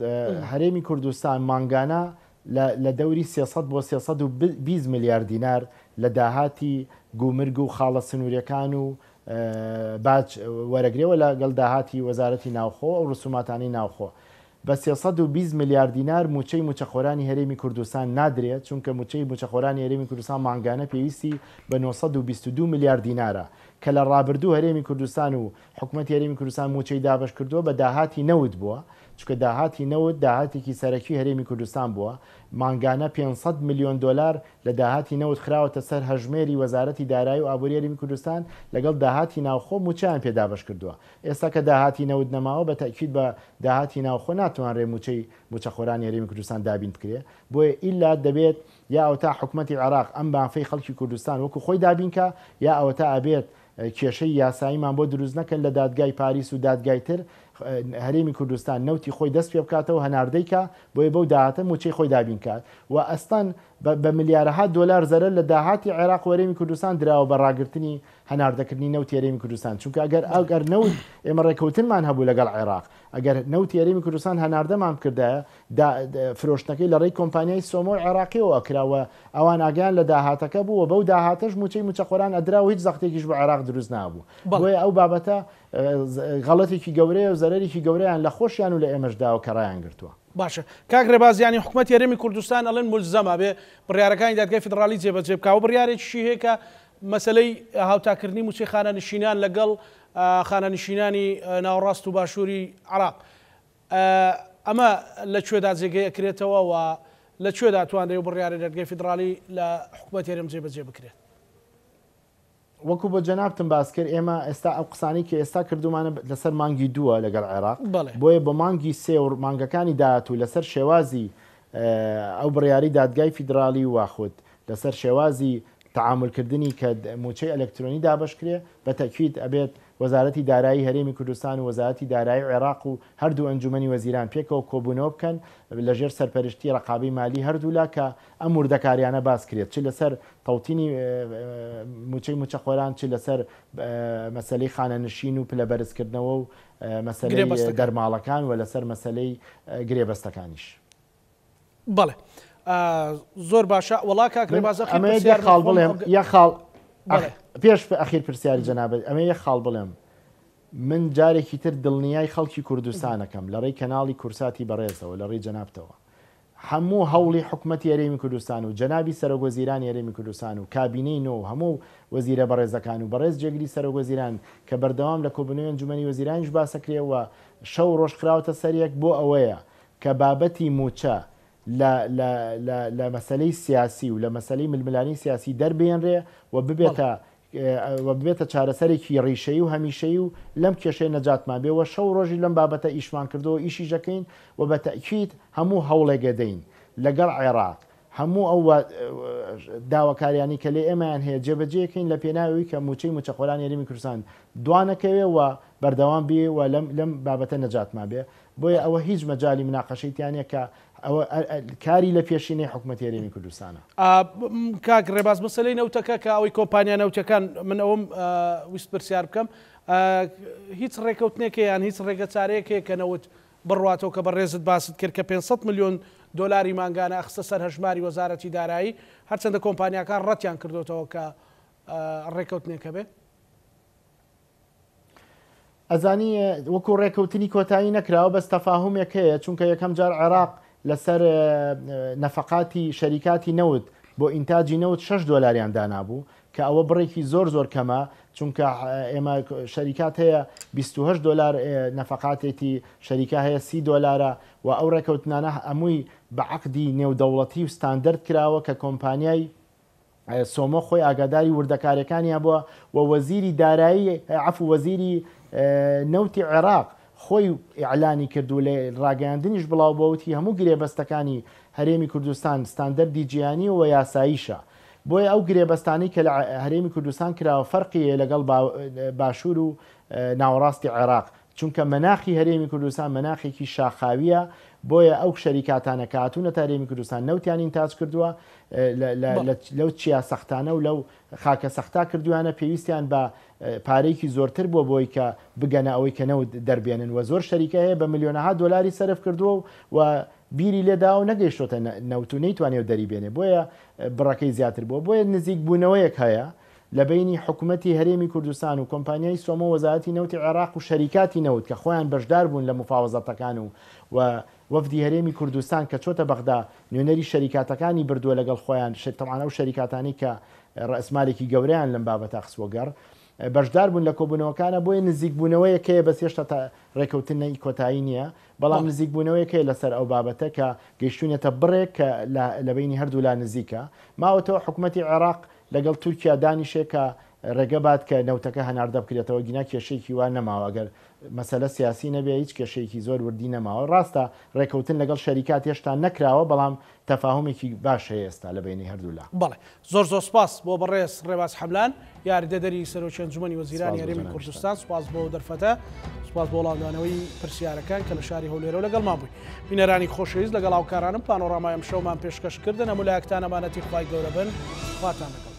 هەرێمی کوردستان مانگانە لە دەوری 300 بۆ 320 ملیار دینار لە داهاتی گومرگ و خاڵە سنووریەکان و باج وەرەگرێ و لەگەڵ داهاتی وەزارەتی ناوخۆ ئەو ڕسوماتانەی ناوخۆ. بە 320 ملیار دینار مووچەی مووچەخۆرانی هەرێمی کوردستان نادرێت، چونکە مووچەی مووچەخۆرانی هەرێمی کوردستان مانگانە پێویستی بە 922 ملیار دینارە، کە لە ڕابردوو هەرێمی کوردستان و حکومەتی هەرێمی کوردستان مووچەی دابەش کردووە بە داهاتی نەوت بووە، چونکە داهاتی نەوت داهاتێکی سەرەکی هەرێمی کوردستان بووە، مانگانە 500 ملیۆن دۆلار لە داهاتی نەوت خراوەتە سەر هەژمێری وەزارەتی دارایی و ئابووری هەرێمی کوردستان، لەگەڵ داهاتی ناوخۆ مووچەیان پێ دابەش کردووە. ئێستا کە داهاتی نەوت نەماوە بە تەئکید بە داهاتی ناوخۆ ناتوانرێ مووچەی مووچەخۆرانی هەرێمی کوردستان دابین بکرێ بۆیە ئیلا دەبێت یا ئەوەتا حکومەتی عێراق ئەم مافەی خەڵکی کوردستان وەکو خۆی دابین کا یا ئەوەتا ئەبێت کێشەی یاساییمان بۆ دروست نەکەن لە دادگای پاریس و دادگای تر هەرێمی کوردستان نەوتی خۆی دەست پێ بکاتەوە هەناردەی کا بۆیە بەو داهاتە مووچەی خۆی دابین کات و ئەستەن بە ملیارەها دۆلار زەرەر لە داهاتی عێراق و هەرێمی کوردستان دراوە بە ڕاگرتنی هەناردەکردنی نەوتی هەرێمی کوردستان، چونکە ئەگەر ئەگەر نەوت ئێمە ڕێکەوتنمان هەبوو لەگەڵ عێراق، ئەگەر نەوتی هەرێمی کوردستان هەناردەمان بکردایە، دا فرۆشتنەکەی لە ڕێی کۆمپانیای سۆمۆی عێراقیەوە ئەکرا و ئەوان ئاگایان لە داهاتەکە بوو و بەو داهاتەش مووچەی مووچەخۆران ئەدرا و هیچ زەختێکیش بۆ عێراق دروست نابوو. بۆیە ئەو بابەتە غەڵەتێکی گەورەیە و زەرەرێکی گەورەیان لە خۆشیان و لە ئێمەش داوە کە ڕایانگرتووە. باشە کاک ڕێباز یانی حکومەتی هەرێمی کوردستان ئەڵێن مولزەمە بێ بڕیارەکانی دادگای فیدڕاڵی جێبەجێ بکا و بڕیارێکیشی هەیە کە مەسەلەی هاوتاکردنی مووچەی خانەنشینان لەگەڵ خانەنشینانی ناوەڕاست و باشووری عێراق ئەمە لە کوێدا جێگەی ئەکرێتەوە و لە کوێدا توانرێ و بڕیاری دادگای فیدڕاڵی لە حکومەتی هەرێم جێبەجێ بکرێت؟ وەکو بۆ جەنابتم باس کرد ئێمە ئێستا ئەو قسانەی کە ئێستا کردومانە لەسەر مانگی دووە لەگەڵ عێراق بۆیە بۆ مانگی سێ و مانگەکانی داهاتوو لەسەر شێوازی ئەو بڕیاری دادگای فیدراڵی و واخود لەسەر شێوازی تەعامول کردنی کە مووچەی ئەلکترۆنی دابەش کرێ، بە تەئکید ئەبێت وەزارەتی دارایی هەرێمی کوردستان و وەزارەتی دارایی عێراق و هەردوو ئەنجومەنی وەزیران پێکەوە کۆبوونەوە بکەن لەژێر سەرپەرشتی ڕەقابەی مالی هەردوولا کە ئەم وردەکاریانە باس کرێت چ لەسەر تەوتینی مووچەی مووچەخۆران چ لەسەر مەسەلەی خانەنشین و پلە بەرزکردنەوە و مەسەلەی دەرماڵەکان و لەسەر مەسەلەی گرێبەستەکانیش. بەڵێ زۆر باشە وەڵا کاک ڕێباز ئەخیر ئەمەیە پرسیار یەک خاڵ خۆم بڵێم یەک خاڵ بەڵێ. پێش ئەخیر پرسیاری جەنابت ئەمە یەک خاڵ بڵێم من جارێکی تر دڵنیای خەڵکی کوردستانەکەم لە ڕێی کەناڵی کورساتی بەڕێزەوە لە ڕێی جەنابتەوە هەموو هەوڵی حکومەتی هەرێمی کوردستان و جەنابی سەرۆک وەزیرانی هەرێمی کوردستان و کابینەی نۆ و هەموو وەزیرە بەڕێزەکان و بەڕێز جێگری سەرۆک وەزیران کە بەردەوام لە کۆبوونەوەی ئەنجومەنی وەزیرانیش باسەکرێ و شەو ڕۆژ خراوەتە سەر یەک بۆ ئەوەیە کە بابەتی مووچە لە لە لە لە مەسەلەی سیاسی و لە مەسەلەی ململانێی سیاسی دەربهێنرێ و ببێتە. و ببێتە چارەسەرێکی ڕیشەیی و هەمیشەیی و لەم کێشەیە نەجاتمان بێ و شەو و ڕۆژیش لەم بابەتە ئیشمان کردووە و ئیشیش دەکەین و بە تەئکید هەموو هەوڵێک ئەدەین لەگەڵ عێراق هەموو ئەو داواکاریانەی کە لێ ئێمەیان هەیە جێبەجێ کەین لە پێناوی ئەوەی کە مووچەی مووچەخۆرانی هەرێمی کوردستان دوانەکەوێ و بەردەوام بێ و لەم لەم بابەتە نەجاتمان بێ بۆیە ئەوە هیچ مەجالی مناقەشەی تیا نیە کە ئەوە کاری لە پێشینەی حکومەتی هەرێمی کوردستانە. کاک ڕێباز مەسەلەی نەوتەکە کە ئەوەی کۆمپانیا نەوتەکان من ئەوەم ویست پرسیار بکەم هیچ ڕێکەوتنێک هەیە یان هیچ ڕێگەچارەیەک هەیە کە نەوت بڕواتەوە کە بەڕێزت باست کرد کە 500 ملیۆن دۆلاری مانگانە ئەخستە سەر هەژماری وەزارەتی دارایی هەرچەندە کۆمپانیاکان ڕەتیان کردوتەوە کە ڕێکەوتنێک هەبێ؟ ئەزانی وەکو ڕێکەوتنی کۆتایی نەکراوە بەس تەفاهومێک هەیە چونکە یەکەم جار عێراق لەسەر نەفەقاتی شەریکاتی نەوت بۆ ئینتاجی نەوت 6 دۆلاریان دانابوو کە ئەوە بڕێکی زۆر زۆر کەمە چونکە ئێمە شەریکات هەیە 28 دۆلار نەفەقاتێتی شەریکە هەیە 30 دۆلارە و ئەو ڕێکەوتنانە هەمووی بە عەقدی نێودەوڵەتی و ستاندەرد کراوە کە کۆمپانیای سۆمۆ خۆی ئاگاداری وردەکاریەکانی هەبووە و وەزیری دارایی عەفو وەزیری نەوتی عێراق خۆی ئیعلانی کرد و لە ڕاگەیاندنیش بڵاو بووە وتی هەموو گرێبەستەکانی هەرێمی کوردستان ستاندەردی جیهانی و یاساییشە بۆیە ئەو گرێبەستانەی کە لە هەرێمی کوردستان کراوە فەرقی هەیە لەگەڵ باشوور و ناوەڕاستی عێراق چونکە مەناخی هەرێمی کوردستان مەناخێکی شاخاویە بۆیە ئەو شەریکاتانە کە هاتوونەتە هەرێمی کوردستان نەوتیان ئینتاج کردووە لەو چیا سەختانە و لەو خاکە سەختا کردویانە پێویستیان بە پارەیەکی زۆرتر بووە بۆی کە بگەنە ئەوەی کە نەوت دەربێنن و زۆر شەریکە هەیە بە ملیۆنەها دۆلاری سەرف کردووە و بیری لێداوە و نەگەیشتۆتە نەوت و نەیتوانیوە دەری بێنێ بۆیە بڕەکەی زیاتر بووە بۆیە نزیک بوونەوەیەک هەیە لە بەینی حکومەتی هەرێمی کوردستان و کۆمپانیای سۆمۆ وەزارەتی نەوتی عێراق و شەریکاتی نەوت کە خۆیان بەشدار بوون لە موفاوەزەتەکان و و وەفدی هەرێمی کوردستان کە چۆتە بەغدا نوێنەری شەریکاتەکانی بردووە لەگەڵ خۆیان تەبعەن ئەو شەریکاتانەی کە ڕەئسمالێکی گەورەیان لەم بابەتە خستووە گەڕ بەشدار بوون لە کۆبوونەوەکانە بۆیە نزیکبوونەوەیەک هەیە بەس هێشتا تا ڕێکەوتنی کۆتایی نییە بەڵام نزیکبوونەوەیەک هەیە لەسەر ئەو بابەتە کە گەیشتوونەتە بڕێک کە لە بەینی هەردوولا نزیکە ماوەتەوە حکومەتی عێراق لەگەڵ تورکیا دانیشێ کە ڕێگە بات کە نەوتەکە هەناردە بکرێتەوە گینا کێشەیەکی وا نەماوە گەر مەسەلە سیاسی نەبێ هیچ کێشەیەکی زۆر وردی نەماوە ڕاستە ڕێکەوتن لەگەڵ شەریکات هێشتا نەکراوە بەڵام تەفاهومێکی باش هەیە ئێستا لە بەینی هەردوولا. بەڵێ زۆر زۆر سوپاس بۆ بەڕێز ڕێباز حەملان یاریدەدەری سەرۆکی ئەنجومەنی وەزیرانی سوپاس بۆ هەرێمی جەنابیشتان. کوردستان سوپاس بۆ ئەو دەرفەتە سوپاس بۆ وەڵامدانەوەی پرسیارەکان کە لە شاری هەولێرەوە لەگەڵمان بووی بینەرانی خۆشەویست لەگەڵ هاوکارانم پانۆڕامای ئەمشەومان پێشکەش کردن هەموو لایەکتان ئەمانەتی خوای گەورە بن خواتان لەگەڵ.